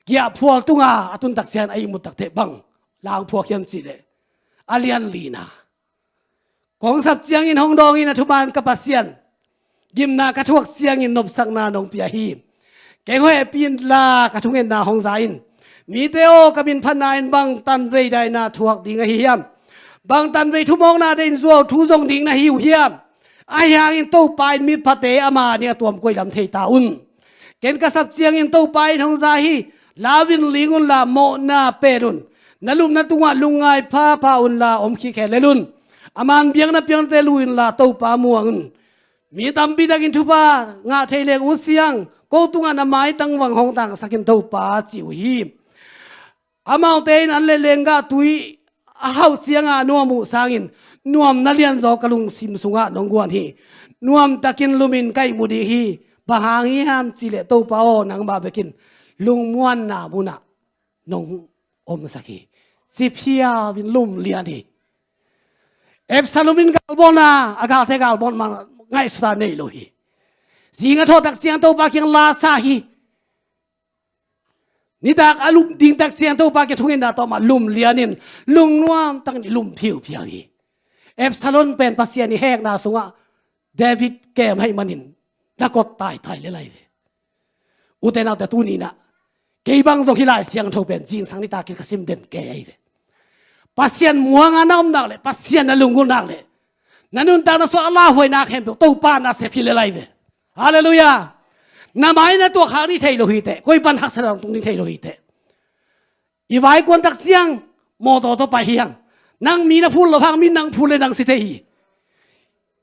giahphual tunga a tun tak ciang a ihmut takteh bang la hong phuak hiam cih leh, a lian lina, kong sap ciangin hong dawngin a thuman ka Pasian, gimna ka thuak ciangin nopsakna nong pia hi. Kei hong hehpih inla ka thungetna hong za in. Mite aw, ka minphatna in bang tanvei daina thuak ding ahi hiam? Bang tanvei thumawkna deih in zuau thu zong ding na hi uh hiam? Ahi hangin Topa in miphate ama nih a tuam koih lam thei ta un. Ken ka sap ciangin Topa in hong za hi. Lau in ling unla mawhna pen un. Na lupna tungah lungngai phapha unla om khikhe lel un. A man biakna piangte lui unla Topa muang un. Mi tampi takin thupha ngah thei leng, U Siang, ko tungah na maitang vang hong tangsak in Topa, ci uh hi. Amaute in an le lenggah tui a hauh cianga nuam uh sangin nuamna lianzaw ka lungsim sungah nong guan hi. Nuamtakin lum in ka ihmu ding hi. Bang hang hiam cih leh Topa aw, nangmah bekin lungmuanna munah nong omsak hi. Ci phial in lum lian hi. Absalom in galbawlna, a galte galbawl man ngaihsutna nei lo hi. Zing a thawh tak ciang Topa kiang la sa hi. Nitak a lum ding tak ciang Topa kiang thungetna tawh mah lum lian in, lungnuam takin lum phiuphiau hi. Absalom pen Pasian i hekna sungah David kem ahih manin na kot taitai lel ahi ve. Ute naute, tuni-in ah kei bang zong hih Lai Siangtho pen zingsang nitakin ka sim den kei ahi ve. Pasian muanga na om nak leh, Pasian na lunggulh nak leh, na nuntakna sungah a lauhuaina khempeuh Topa na sep hi lel ahi ve. Halleluiah. Na mai na tuak khak ding thei lo hi teh, koi pan haksa dang tung ding thei lo hi teh. I vaikuan tak ciang mawtaw tawh pai hi hang. Nang mi na phul lo hang, mi nang phul le nang si thei hi.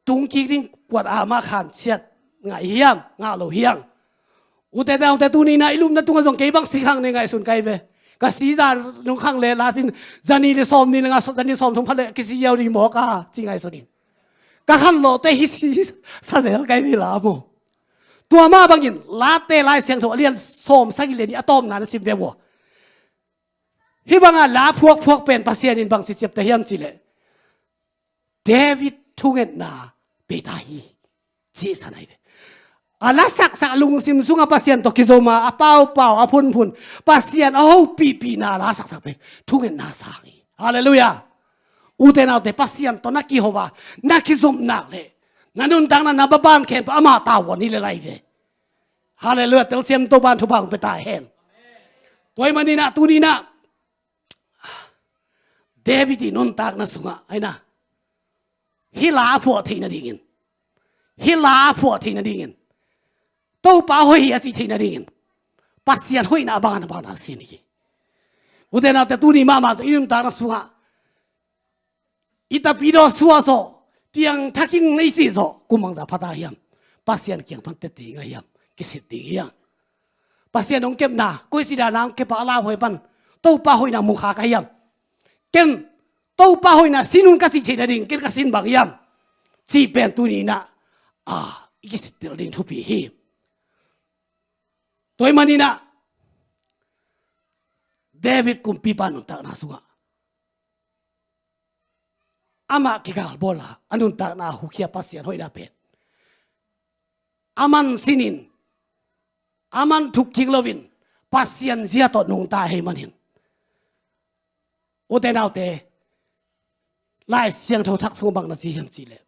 Tung kik ding kuat a mah khan ciat ngah hiam, ngah lo hiam? Ute naute, tuni-in ah i lumna tungah zong kei bang si khang nei ngaihsun kai ve. Ka si zan nung khang le latin zani le sawm ni le nga, zani sawm thum khat le kisi ziau ding mawk a ci ngaihsun ing. Ka khan lawhte hi si sa zel kai ve la maw. Tua mah bangin Late Lai Siangtho a lian sawm sagih le nih a tawpna na sim ve uh a, hih banga la phuakphuak pen Pasian in bang ci ciapteh hiam cih leh, David thungetna pia ta hi, ci sa nai ve. A lasaksak lungsim sungah Pasian tawh kizom a, a paupau, a phunphun, Pasian a hopihpihna a lasaksak pen thungetna sang hi. Halleluiah. Ute naute, Pasian tawh na kiho a, na kizom nak leh na nuntakna, na baban khempeuh amah tavuan hi lel lai ve. Halleluiah. Telsiam Topa'n thupha hong pia ta hen. Tua ahih manin ah tuni-in ah David i nuntakna sungah, aina, hih la a phuah theih nadingin, hih la a phuah theih nadingin, Topa hoih hi a cih theih nadingin, Pasian hoihna a bang a na bang a na sin hi. Ute naute, tuni mahmah zong i nuntakna sungah i tapidaw suah zawh, piangthak ing i cih zawh, kum bangzah pha ta hiam? Pasian kiang pan teci ngah hiam? Kisit ding hiam? Pasian hong kepna, koi si dan a hong kep a, a lauhuai pan Topa hoihna mu kha ka hiam? Ken Topa hoihna sin un ka cih theih nading ken ka sin bang hiam? Cih pen tuni-in ah, a, i kisittel ding thupi hi. Tua ahih manin ah David kumpipa nuntakna sungah amah kigalbawl a, a nuntakna hukhia Pasian hoihna pen, aman sinin, aman thukkik loin Pasian zia tawh nungta ahih manin, ute naute, Lai Siangtho Thak sung bang na ci hiam cih leh,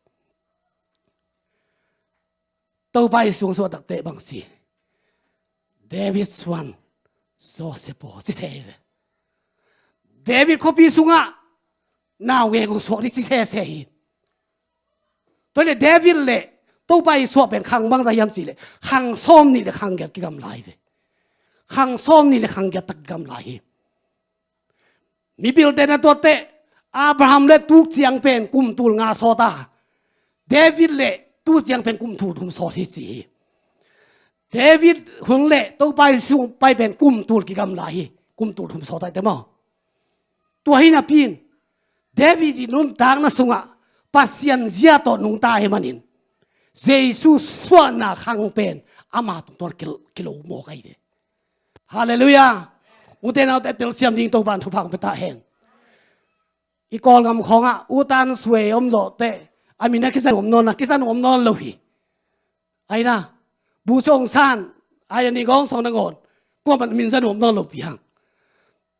Topa i sung suah takteh bang ci, David suan Joseph aw, ci se hi ve. David khuapi sungah naungek hong suak ding ci sese hi. Tua leh David le Topa i suah pen khang bangzah hiam cih leh, khang sawm nih le khang giat kigamla hi ve. Khang sawm nih le khang giat tak kigamla hi. Mipilte na tuatteh, Abraham le tuk ciang pen kum tul nga sawt a, David le tuk ciang pen kum tul thum sawt hi ci hi. David hun le Topa i sung pai pen kum tul kigamla hi, kum tul thum sawt a hi teh maw. Tua hi napi-in David i nuntakna sungah Pasian zia tawh nungta ahih manin, Jesu suahna khang pen ama tungtawn kil-, kilo mawk ahi ve. Halleluiah. Ute naute, telsiam ding Topa'n thupha hong pia ta hen. I Kawlgam khawngah U Tan Swe om zawhteh, a min a kizang om nawn a, kizang om nawn lo hi. Aina, Bu Cawng San, ai a ni gawng sawng nangawn, kuamah min zang om nawn lo pi hang.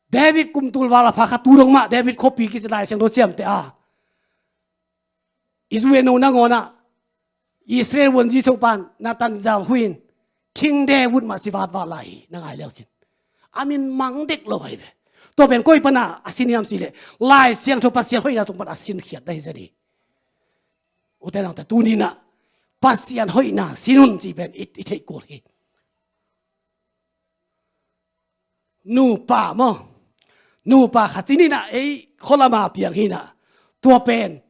David kum tul val a pha kha, tu dong mah David khuapi kici Lai Siangtho ciamteh a, i zu i a nu nangawn ah Israel vuanzi Topa'n Nathan zang huih in King David mah ci vatvat lai hi, na ngai leu cin. A min mang dek lo ahi ve. Tua pen koi pan a a sin hiam cih leh, Lai Siangtho Pasian hoihna tung pan a sin khiat ahi zen hi. Ute naute, tuni-in ah Pasian hoihna sin un cih pen i, i theih kul hi. Nupa maw? Nupa khat ci-in ah, ei, khualama piang hi-in ah, tua pen,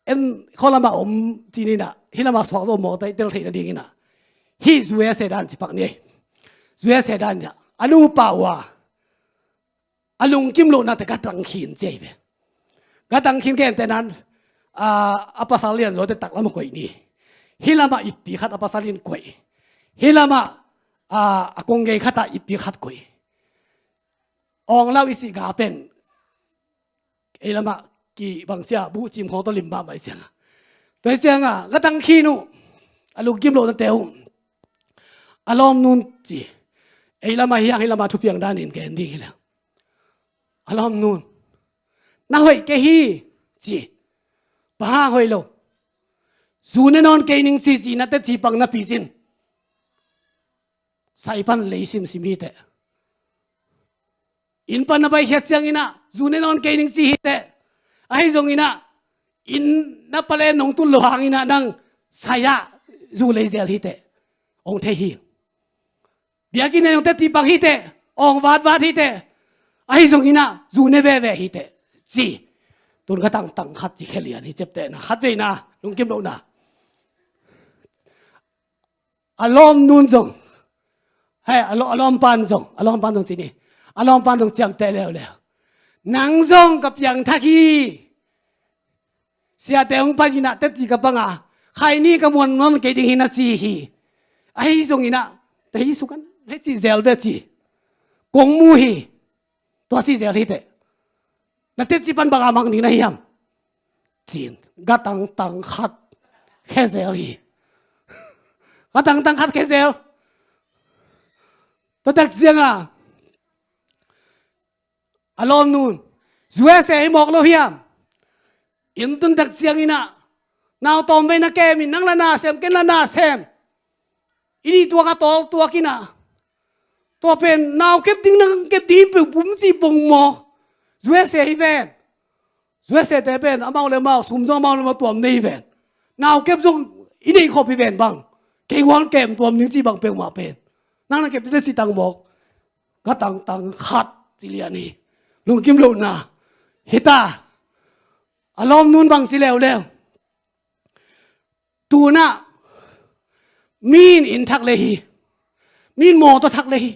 en, khualama om ci-in ah, hih lama suak zo maw, tai tel theih nadingin ah, hih U S A dan ci pak ni. U S A dan in ah, a nupa uh a, a lungkim lohnate ka tangkhin ci ahi ve. Ka tangkhin, gentehna-in, a, a pasal lianzaw te taklam ah koih ni. Hih lamah ippi khat a pasal in koih. Hih lamah, a, a kong gei khat ah ippi khat koih. Awng lau i cih ga pen ei lamah kibang sia, buhcim khawng tawh lim mahmah i ciangah. Tua i ciangah ka tangkhin uh, a lungkim lohnate uh. A lawmnu'n ci. Ei lamah hiang, hih lamah thupiang danin gen ding hi leng. A lawmnu'n, na hoih kei hi, ci. Bang hang hoih lo? Zu ne nawn kei ning ci, ci na teci pang napi cin, sai pan lei simsim hi teh. Inn pan na paikhiat ciangin ah zu ne nawn kei ning ci hi teh. Ahi zongin ah inn na palen nong tun loh hangin ah nang sai-ah zu lei zel hi teh. Hong thei hi. Biakinn ah zong teci pang hi teh, awng vatvat hi teh, ahi zongin ah zu ne veve hi teh, ci. Tun ka tangtang khat ci khia lian hi, ciaptehna khat veina, lungkim lohna. A lawmnu'n zong, hei, a law-, a lawmpa'n zong, a lawmpa'n zong ci ni, a lawmpa'n zong ciamteh leuleu. Nang zong ka piangthak hi. Siate hong pai-in ah teci ka pang a, khaini ka muan nawn kei ding hi na ci hi. Ahi zongin ah, teci suk an, hei ci zel ve ci. Kong mu hi. Tua ci zel hi teh. Na teci pan bang a mang ding na hiam? Ci-in, ka tangtang khat khia zel hi. Ka tangtang khat khia zel. Tua tak ciang a, a lawmnu'n, zu e se hi mawk lo hiam? Inn tun tak ciangin ah, nau tawmvei na kem in, nang la na sem, ken la na sem. I nih tuak a tawl tuak in ah, tua pen nau kep ding, nang kep ding hi peuh bum ci pong mawk. Zu e se hi ven. Zu e sete pen amau le amau, sum zong amau le amau tuam nei hi ven. Nau kep zong i neih khop hi ven bang. Kei guan kem tuam ding ci bang peuhmah pen. Nang na kep ding na ci tang mawk. Ka tangtang khat ci lian hi. Lungkim lohna hi ta. A lawmnu'n bang ci leuleu. Tun ah, mi'n inn thak le hi. Mi'n mawtaw thak le hi.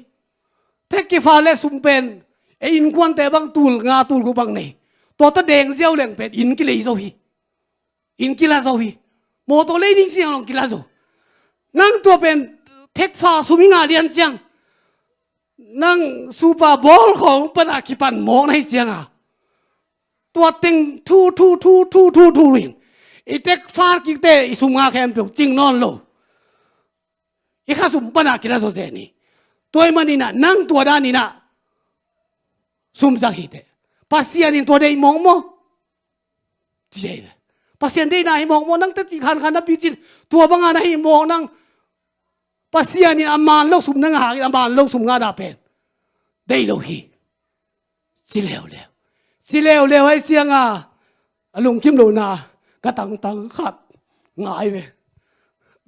Thek kipha le sum pen, ei innkuante bang tul nga tul guk bang nei. Tua tawh deng ziau leng pen inn kilei zo hi. Inn kila zo hi. Mawtaw lei ding ciang long kila zo. Nang tua pen thekpha sum i ngah lian ciang, nang supa bawl khawng pan a kipan mawk na hi ciang a, tua teng thu thu thu thu thu thu in, i thekpha kikte i sum ngah khempeuh cing nawn lo. I kha sum pan a kila zo zen hi. Tua ahih manin ah nang tua danin ah sum zang hi teh. Pasian in tua deih mawk maw? Ci hi ve. Pasian deihna hi mawk maw? Nang teci khankhan na picin, tua bang a na hi mawk nang. Pasian in a man lo sum na ngah in, a man lo sum ngahna pen deih lo hi. Ci leuleu. Ci leuleu ahih ciang a, a lungkim lohna, ka tangtang khat ngah hi ve.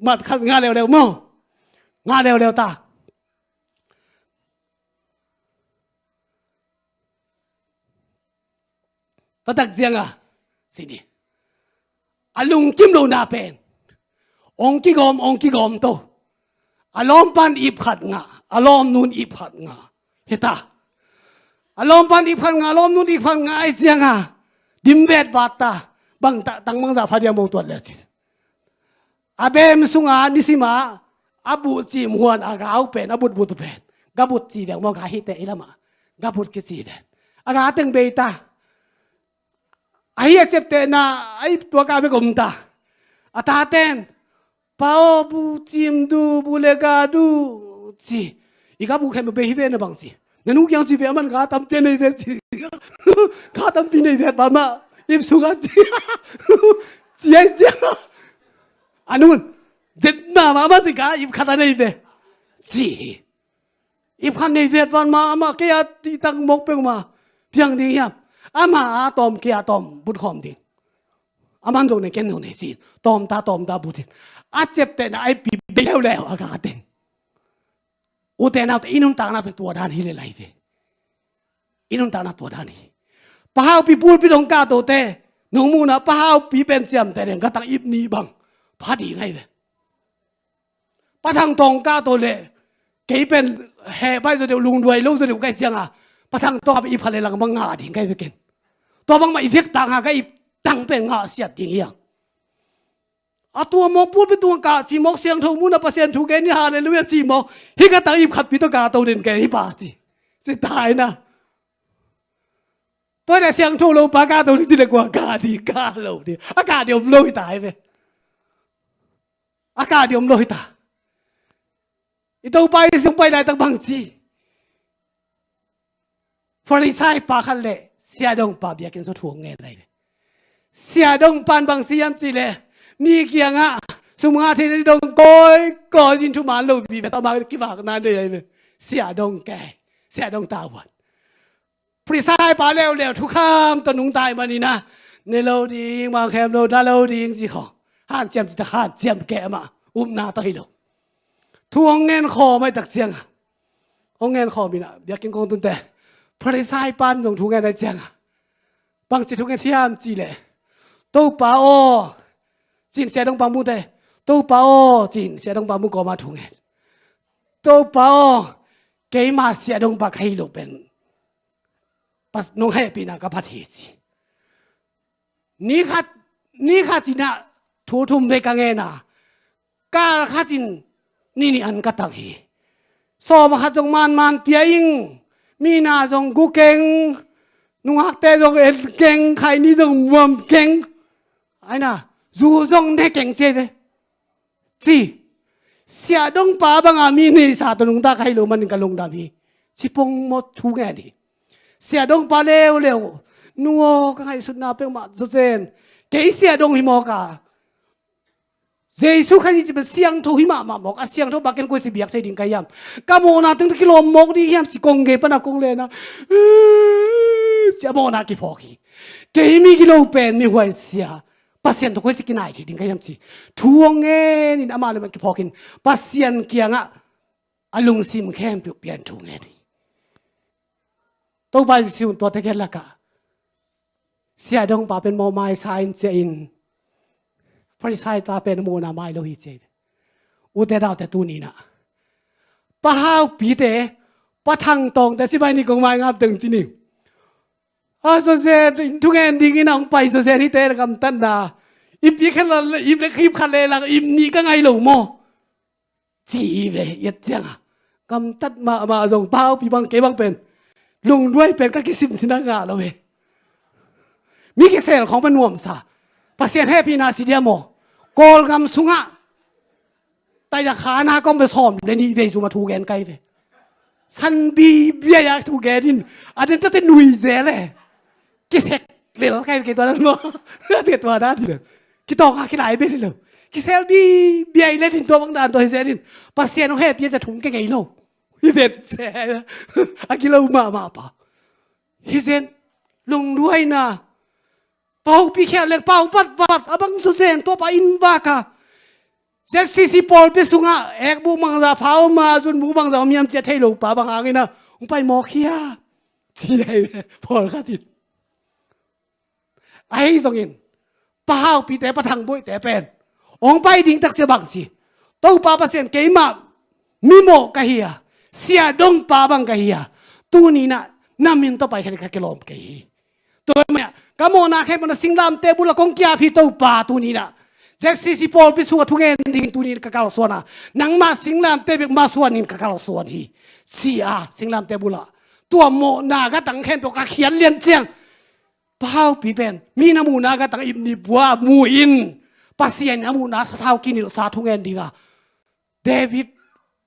Mat khat ngah leuleu maw? Ngah leuleu ta. Tua tak ciang a, ci ni. A lungkim lohna pen, ong kigawm, ong kigawm to. A lawmpa'n ip khat ngah, a lawmnu'n ip khat ngah. Hi ta. A lawmpa'n ip khat ngah, a lawmnu'n ip khat ngah ahih ciang a, dim vetvat ta. Bang ta, tang bangzah pha diam, ong tuat le ci. A beem sungah nisim a, a buh cim huan a gau pen, a butbut uh pen, gabut ci deuh maw, ga hihte i lamah gabut kici deuh. A ga teng bei ta. Ahi a ciaptehna, a ip tuak a bek om ta. A tate'n, "Pa aw, buh cim duh, buh le ga duh," ci. "I ga buh khempeuh bei hi ve na bang," ci. "Na nu kiang ci ve, aman ga tampi a nei ve," ci. "Ga tampi nei ve pa mah, ip sungah," ci. Ci ai cia. A nu'n, "Zetna mah, aman ci ga ip khat a nei ve," ci hi. Ip khat nei vetvat mah, amah kei a cih tang mawk peuhmah piang ding hiam? Amah a tawm, kei a tawm but khawm ding. Aman zong nei, ken zong nei ci. Tawm ta, tawm ta but in. A ciaptehna a ippi bei leuleu a ga teng. Ute naute, i nuntakna pen tua dan hi lel lai ve. I nuntakna tua dan hi. Pa Haupi pulpit hong kahtote, nong muhna Pa Haupi pen ciamteh leng ka tang ip nih bang pha ding ahi ve. Pa Thang Tawng kahto leh kei pen heh pai zaw deuh, lungduai lo zaw deuh ka hih ciang a, Pa Thang Tawng a ip khat le lang bang ngah ding ka hi ve ken. Tua bangmah i vektak a ka ip tang pen ngahsiat ding hi hang. A tua mawk pulpit tungah kah ci mawk, siangtho munah Pasian thu gen in halleluiah ci mawk, hih ka tang ip khatpi tawh kahto den kei hih pa ci. Ci ta hi na. Tua hi leh siangtho lo pa kahto ding ci leh kua kah ding, kah lo ding. A kah ding om lo hi ta hi ve. A kah ding om lo hi ta. I Topa Jesu hong pai laitak bang ci? Farisai pa khat le siahdongpa biakinn sung thu hong ngen lai ve. Siahdongpa'n bang ci hiam cih leh, mi kiangah sum ngah theihna ding dong kawikawi in thuman lo vive, amah kivakna nei lai ve. Siahdong kei, siahdong tavuan. Farisai pa leuleu thukham tawh nungta ahih manin a, ne lo ding, mangkhem lo, da lo ding ci khawng. Hanciam citak hanciam kei, amah upna tawh hi lo. Thu hong ngen khawm ahih tak ciangah, hong ngen khawm in ah, biakinn kong tunte Pharisai pan zong thu ngen ahih ciangah, bangci thu ngen hiam cih leh, "Topa aw," ci-in siahdongpa mute, "Topa aw," ci-in siahdongpa mu kawma thu ngen, "Topa aw, keima siahdongpa ka hi lo pen, pas nong hehpihna ka phat hi," ci. Ni khat, ni khat in ah thu thum vei ka ngen a, kal khat in ni nih an ka tang hi. Sawm khat zong manman pia ing, mina zong gu keng, nungakte zong en keng, khaini zong muam keng, aina, zu zong ne keng ci ve. Ci. Siahdongpa banga mi neihsa tawh nungta ka hi lo manin ka lungdam hi, ci pongmawk thu ngen hi. Siahdongpa leuleu, "Nu aw, ka ngaihsutna peuhmah zawzen, kei siahdong hi mawk a, Jesu Khazih cih pen siangtho hi mahmah mawk a, siangtho bang ken koi ci biak thei ding ka hiam? Ka mawhna teng tawh kilawm mawk ding hiam?" ci kong gei pana kong len a, ci a mawhna kiphawk hi. "Kei mi gilo pen, mi huaisia, Pasian tawh koi ci kinai thei ding ka hiam?" ci thu hong ngen in amah le amah kiphawk in Pasian kiangah a lungsim khempeuh pian thu ngen hi. Topa Jesu in tuate khit lakah siahdongpa pen mawhmaisa in ciah in, Pharisai ta pen a mawhna mai lo hi ci hi. Ute naute, tuni in ah Pa Haupite, Pa Thang Tawngte, ci mai ni, kong mai ngap teng ci ni. A zawzen in thu ngen dingin a hong pai zawzen hite, na gamtatna. Ip i khen la, ip le khip khat le lang, ip nih ka ngai lo maw? Ci hi ve, i et ciangah. Gamtat mahmah zong Pa Haupi bang, kei bang pen lungduai pen ka kisinsin a ngah lo ve. Mi kisel khawng pen nuamsa. Pasian hehpihna ci diam maw? Kawlgam sungah taida khana kong pen sawm le nih vei zum a thu gen kai ve. San bibiai a thu gen in, a den tate nui zel e. Kisek lel kai ve kei tua dan maw? Tua dan hi lo. Kitawng a kilai bel hi lo. Kisel bibiai le din tua bang dan tua hi zel in. Pasian hong hehpih a thum ke ngei lo. Hi vet se. A kilo mahmah pa. Hi zen. Lungduaina. Pau pi khial leng pau vat vat. A bang su zen tua pa inn vak a. Z C C pawlpi sungah ekbuk bangza pha om a, zunbuk bangza om hiam ci a thei lo pa bang hangin a hong pai mawk hiam? Ci ahi ve, pawlkhat in. Ahi zongin Pa Haupite, Pa Thang Boihte pen hong pai ding takcia bang ci, Topa Pasian, keimah mimawh ka hi a, siahdongpa bang ka hi a, tuni in ah na min tawh pai khat ka kilawm kei hi. Tua mah ka mawhna khempeuh na singlamteh bulah kong kiap hi Topa, tuni in ah Z C C pawlpi sungah thungen ding tuni in ka kalsuan a, nangmah singlamteh bek masuan in ka kalsuan hi, ci a, singlamteh bulah tua mawhna gatang khempeuh ka khiat lian ciang, Pa Haupi pen mi na muhna gatang ip nih bua mu in, Pasian in a muhna sathau kinilhsa thungen ding a, David,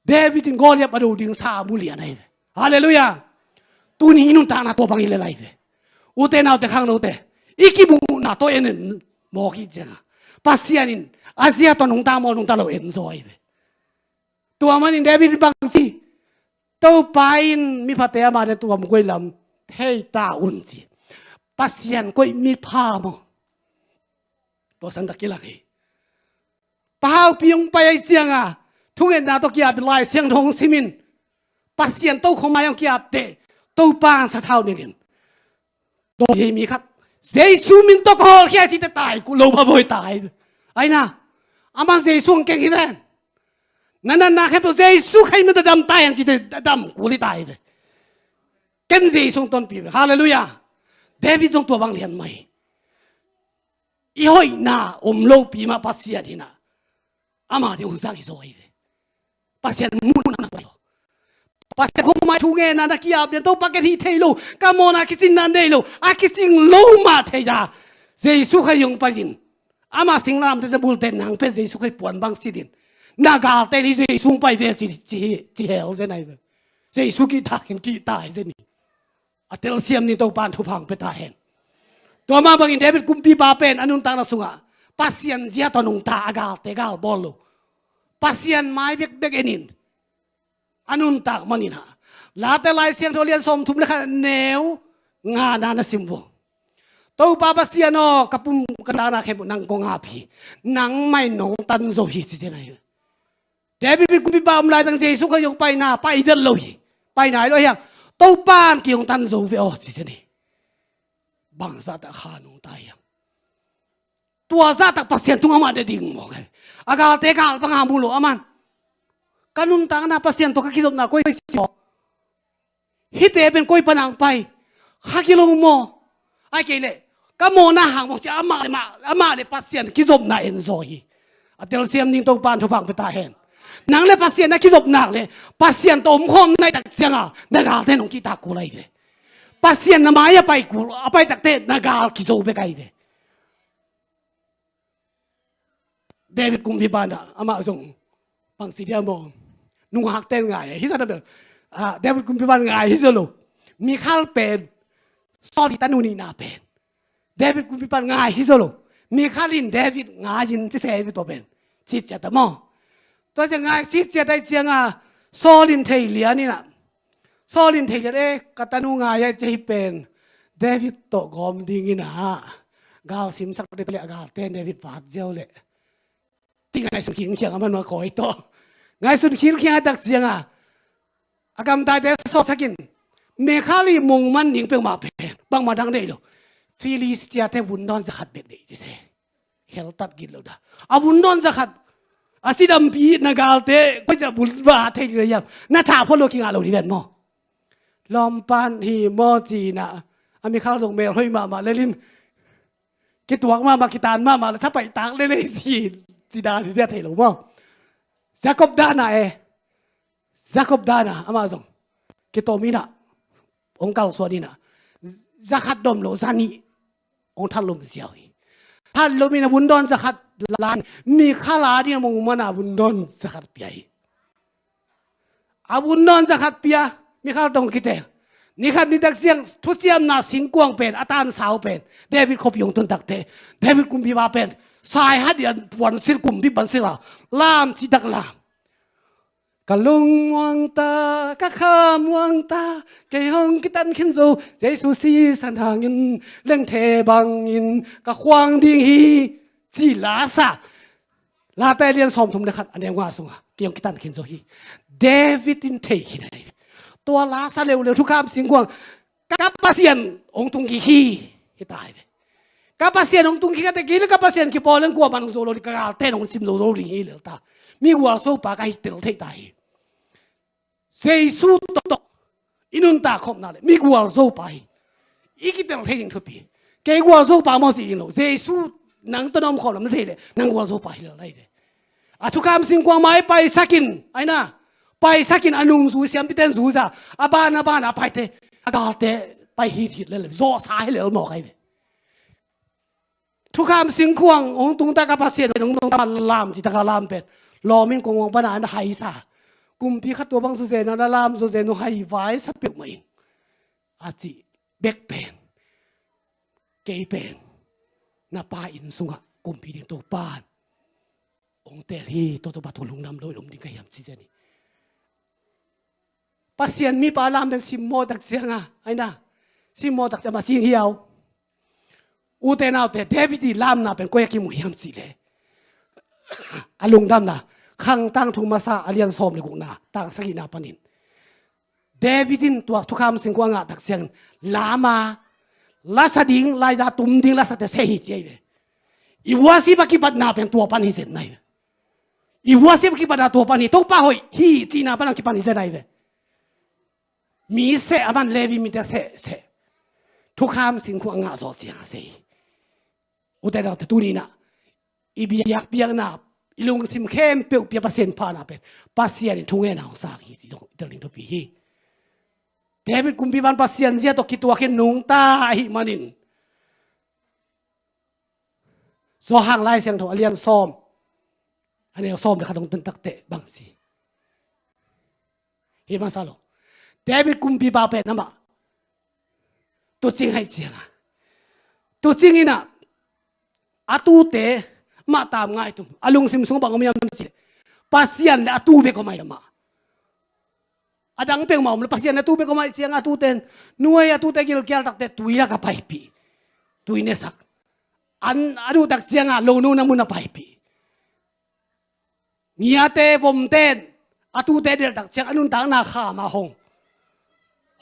David in Goliath a do ding sa a mu lian ahi ve. Halleluiah. Tuni i nuntakna tua bang hi lel ahi ve. Ute naute khangnote, i kimuhna tawh en en mawk hi cianga, Pasian in a zia tawh nungta maw, nungta lo en zaw ahi ve. Tua manin David in bang ci, Topa in miphate ama de tuam guai lam thei ta un ci. Pasian koih mipha maw? Tua san tak kilang hi. Pa Haupi hong pai ahi cianga, thungetna tawh kiap, Lai Siangtho hong simin, Pasian tokhom mai hong kiapteh, Topa in sathau nilhin. Dawi hei mi khat, Jesu min tawh ka hawlkhia cite tai kul lo, babawi tai. Aina, aman Jesu hong keng hi ven. Na natna khempeuh Jesu Khazih min tawh dam tai an cite dam kul hi tai ve. Ken Jesu hong tonpih ve. Halleluiah. David zong tua bang lian mai. I hoihna om lopi mah Pasian hi na, ama ding hun sang hi zaw hi ve. Pasian muhna na pai lo. Pasian khong mai thu ngenna na kiap lian, Topa ken hih thei lo, ka mawhna kicinna nei lo, a kicing lo mah thei a, Jesu Khazih hong pai in, ama singlamteh bulte nang pen Jesu Khazih puan bang sit in, na galte ni Jesu hong pai ve ci, ci, ci hel zen ahi ve. Jesu kihtak in kihta hi zen hi. A telsiam ni, Topa in thupha hong pia ta hen. Tua mah bangin David kumpipa pen a nuntakna sungah Pasian zia tawh nungta, a galte gal bawl lo, Pasian mai bekbek en in a nuntak manin ha, Late Lai Siangtho lian sawmthum le khat neu ngana na sim vua, Topa Pasian aw, ka pum ka tana khempeuh nang kong ap hi, nangmah in nong tan zo hi, ci zen ahi. David kumpipa om laitang Jesu Khazih hong paina pai del lo hi. pai nai lo hiam? Topan kei hong tan zo ve aw ci zen hi. Bangzah tak kha nungta hiam? Tua zah tak Pasian tung amah na ding mawk hi. A galte gal banga mu lo aman. Ka nuntakna Pasian tawh ka kizopna koi si maw? Hihte pen koi panang pai? Kha kilo maw? Ai kei le ka mawhna hang mawk cia amah le mah, amah le Pasian kizopna en zaw hi. A telsiam ding Topan thupha pia ta hen. Nang le Pasian na kizop nak le Pasian tawh omkhawm nai tak cianga na galte nong kihtak kul ai ve. Pasian na mai a pai kul a pai takte na gal kizo bek ai ve. David kumpipa na amah zong pangsi dia maw? Nungakte ngai hi sa na bel. Ah, David kumpipa ngai hi zo lo. Mikhal pen Saul i tanu nihna pen David kumpipa ngai hi zo lo. Mikhal in David ngai in ci se hi tua pen. Citciat a maw? Tua cia ngai citciat ai cianga Saul in thei lian inah Saul in thei lian e ka tanu ngai ai ci hi pen David tawh gawm ding inah gal simsak le a galte David vat ziau le ci ngaihsun khinkhiang a man a kawi tawh ngaihsun khinkhiang a tak cianga a gamtaite sawsakin Mikhal i mungman ding peuhmah pen bangmah dang nei lo. Filistia-te vundawn zakhat bek nei ci se. Kheltat git lo da. A vundawn zakhat a sidampi na galte koi ciah vun va thei ding lo hiam? Na tha phot lo kingah lo ding ven maw? Lawmpan hi maw cinah a Mikhal zong melhoi mahmah lelin kituak mahmah kitan mahmah le thapaih tak lele ci ci dan hi dia thei lo maw? Jacob dana e. Jacob dana amah zong kitom inah hong kalsuan inah zakhat dom lo zanih hong thatlum ziau hi. Thatlum inah vundawn zakhat lan Mikhal a ding a mungmana vundawn zakhat pia hi. A vundawn zakhat pia Mikhal tong kiteng. Nikhat nitak ciang thuciamna singkuang pen a tansau pen David khuapi hong tun takte David kumpipa pen saihat i an puansil kumpi pansila lam citak lam. Ka lung muangta ka kha muangta kei hong kitan khin zo Jesu sisan hangin lengthe bangin ka khuang ding hi. Ci lasa Late lian sawmthum le khat a neu nga sunga kei hong kitan khin zo hi. David in thei khin ahi. Tua lasa leuleu thukham singkuang ka Pasian hong tung kik hi. Hi ta hi ve. Ka Pasian hong tung kik kate kei le ka Pasian kipawl leng kuaman hong zo lo ding ka galte hong sim zo lo ding hi lel ta. Mi gualzo pa ka hi tel thei ta hi. Jesu tawh i nuntak khopna le mi gualzo pa hi. I kitel thei ding thupi. Kei gualzo pa maw ci ding lo. Jesu nang tawh na om khawm lam na thei le nang gualzo pa hi lel lai ve. A thukham singkuang mai paisakin aina paisakin a nung zui siampiten zuza a ban a ban a paite a galte pai hithit lel zawhsa hi lel mawk ai ve. Thukham singkhuang hong tungtak a Pasian hong tungtak a lam citak a lam pen lawmin kongwang pana an haisa. Kumpi khat tua bang zawzen a na lam zawzen hong hai vaisa peuhmah in a cih bek pen kei pen na pa inn sungah kumpi ding Topan hong tel hi. Tua Topa thu lungdam lo i lom ding ka hiam ci zen hi. Pasian mipa lamte simmawh tak cianga aina simmawh tak cianga cing hiau. Ute naute David i lamna pen koi a kimu hiam cihleh a lungdamna Khang Tangthu masa a lian sawm le gukna tang sagihna panin David in tua thukham singkhuang a ngah tak ciangin lama lasa ding laiza tum ding lasate seh hi ci ahi ve. I vuasip a kipatna pen tua pan hi zen ahi ve. I vuasip a kipatna tua pan hi Topa hoih hi cihna pan a kipan hi zen ahi ve. Mi seh a man Levi mite seh seh thukham singkhuang a ngah zawh ciang a sei hi. Ute naute tuninah i biakpiakna i lungsim khempeuh pia Pasian phana pen Pasian in thungetna hong sang hi cih zong i tel ding thupi hi. David kumpi pan Pasian zia tawh kituakin nungta ahih manin Zawhang Lai Siangtho a lian sawm a neu sawm le khat hong tun takteh bang si hi masa lo. David kumpipa pen amah tucing haih cianga tucing inah a tute mah tam ngai tung a lungsim sung bang om hiam cih Pasian le a tu bek om ahi amah. A dang peuhmah om le Pasian a tu bek om ahi cianga a tuten nuai a tute gilkial takte tui lak a paipih tui nesak an a duh tak cianga lonu na mun a paipih. Ngiate vomten a tute delhtak ciang a nuntakna khama hong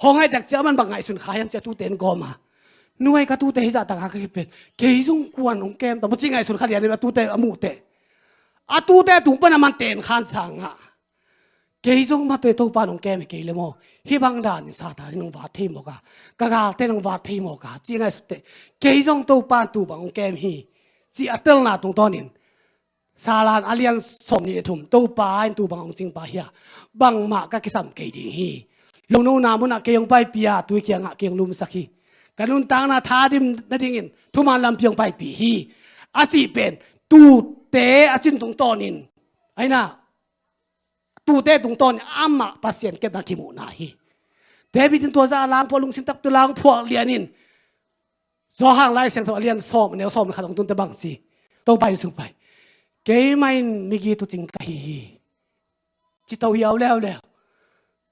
Hong ngaih tak ciang aman bang ngaihsun kha hiam ci a tute in gawm a. Nuai, ka tute hih zah tak a ka kipen. Kei zong kuan hong kem ta maw ci ngaihsun kha lian in a tute a muh teh. A tute tung pan a man ten khan sang a. Kei zong mate Topa in hong kem hi kei le maw. Hih bang dan in Satan in hong vat thei mawk a. Ka galte in hong vat thei mawk a. Ci ngaihsut teh. Kei zong Topa in tu bang hong kem hi. Ci a telna tungtawn in. Salan a lian sawm nih le thum, Topa in tu bang hong cing pa hi a, bangmah ka kisam kei ding hi. Lonona munah kei hong paipih a, tui kiangah kei hong lumsak hi. Ka nuntakna thadim nadingin thuman lampi hong paipih hi. A cih pen, tute a cin tungtawnin. Aina, tute tungtawnin amah Pasian kepna kimuhna hi. David in tua zah a langphuah lungsim takpi langphuah lianin. Johan Lai Siangtho a lian sawm, a neu sawm le khat hong tunte bang ci. Topa in sung pai. Keimah in migi tucing ka hi hi. Ci to hiau leuleu.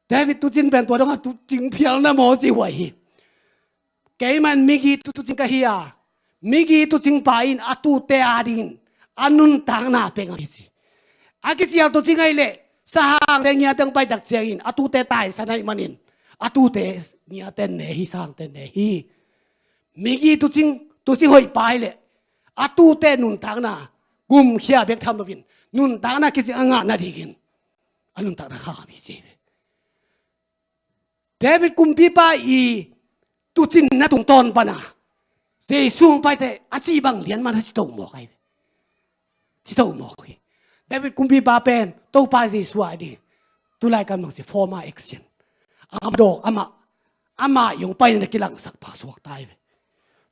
David tucin pen tua dongah tucing phialna maw ci huai hi. Keimah in migi tu, tucing ka hi a. Migi tucing pa in a tute adingin a nuntakna pia ngam hi ci. A kicial tucing ahih leh sahangte ngiate hong pai tak ciangin a tute taisan ahih manin a tute ngiate ne hi, sahangte ne hi. Migi tucing, tucing hoih pa hi leh a tute nuntakna gumkhia bek tham loin nuntakna kicing a ngah nadingin a nuntakna kham hi ci hi. David kumpipa i tucinna tungtawn pana Jesu hong paite a cih bang lian man a ci to mawk ahi. Ci to mawk hi. David kumpipa pen Topa Jesu a ding. Tulai kan bang ci former action. Amah dawk, amah, amah i hong paina na kilangsak pa suak ta hi ve.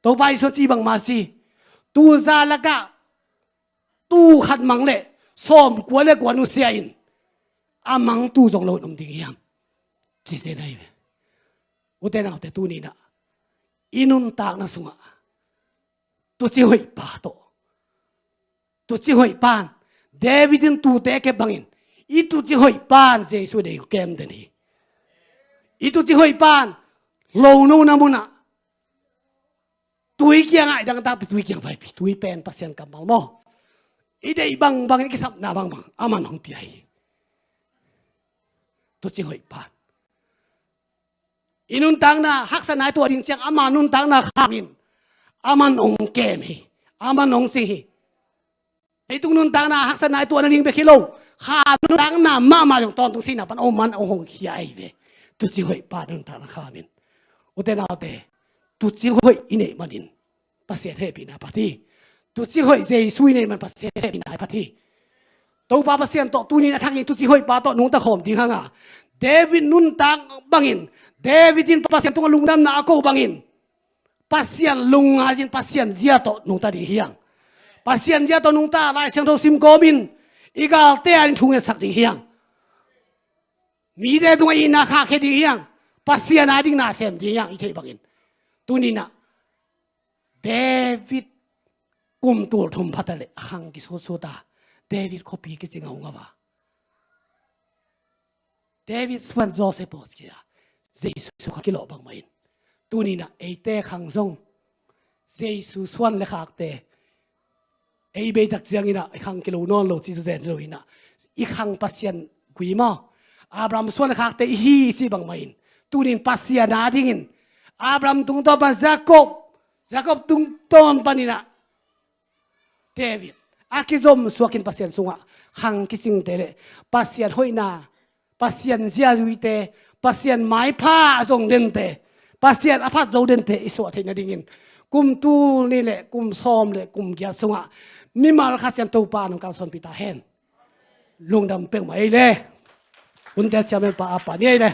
Topa Jesu a cih bang ma ci. Tu za lakah tu khat mang le sawm kua le kua nusia in a mang tu zong lo in om ding hiam? Ci se na hi ve. Ute naute tuninah i nuntakna sungah tuci hoih pa tawh. Tuci hoih pan David in tute kep bangin i tuci hoih pan Jesu deih kem den hi. I tuci hoih pan lonona munah tui kiangah i dangtakte tui kiang paipih, tui pen Pasian kammal maw. I deih bangbangin i kisapna bangbang aman hong pia hi. Tuci hoih pan i nuntakna haksatna i tuah ding ciang ama nuntakna khamin aman hong kem hi. Aman hong cing hi. Leitung nuntakna haksatna i tuah nading bek hi lo. Kha nuntakna mahmah zong tawntung sihna pan aman hong hong khia ahi ve. Tuci hoih pa nuntakna khamin. Ute naute, tuci hoih i neih manin Pasian hehpihna phat hi. Tuci hoih Jesu i neih man Pasian hehpihna phat hi. Topa Pasian tawh tunin a thakin tuci hoih pa tawh nungta khawm ding hanga David nuntak bangin, David in Pasian tungah lungdamna a ko bangin Pasian lungngaizin Pasian zia tawh nungta ding hiang. Pasian zia tawh nungta Lai Siangtho sim kawmin i galte ading thu ngetsak ding hiang. Mite tungah itna khakkhia ding hiang. Pasian ading na sem ding hiang i theih bangin. Tuninah David kum tul thum phat a le a khang kisutsuta David khuapi kicing a hong a va. David suan Joseph aw ci a Jesu kha kilawh bangmah in. Tuninah eite khang zong Jesu suan le khakte ei beitak cianginah i khang kilo nawn lo ci zu zen loinah i khang Pasian gui maw? Abraham suan le khakte i hi i ci bangmah in. Tunin Pasian adingin Abraham tungtawn pan Jacob, Jacob tungtawn paninah David a kizom suakin Pasian sungah khang kicingte le Pasian hoihna, Pasian ziazuite, Pasian maipha a zong dente, Pasian a phat zo dente i suah theih nadingin kum tul nih le kum sawm le kum giat sungah mimal khat cian Topa nong kalsuanpih ta hen. Lungdam peuhmah ei le. Hunte ciamen pa a pa ni ei le.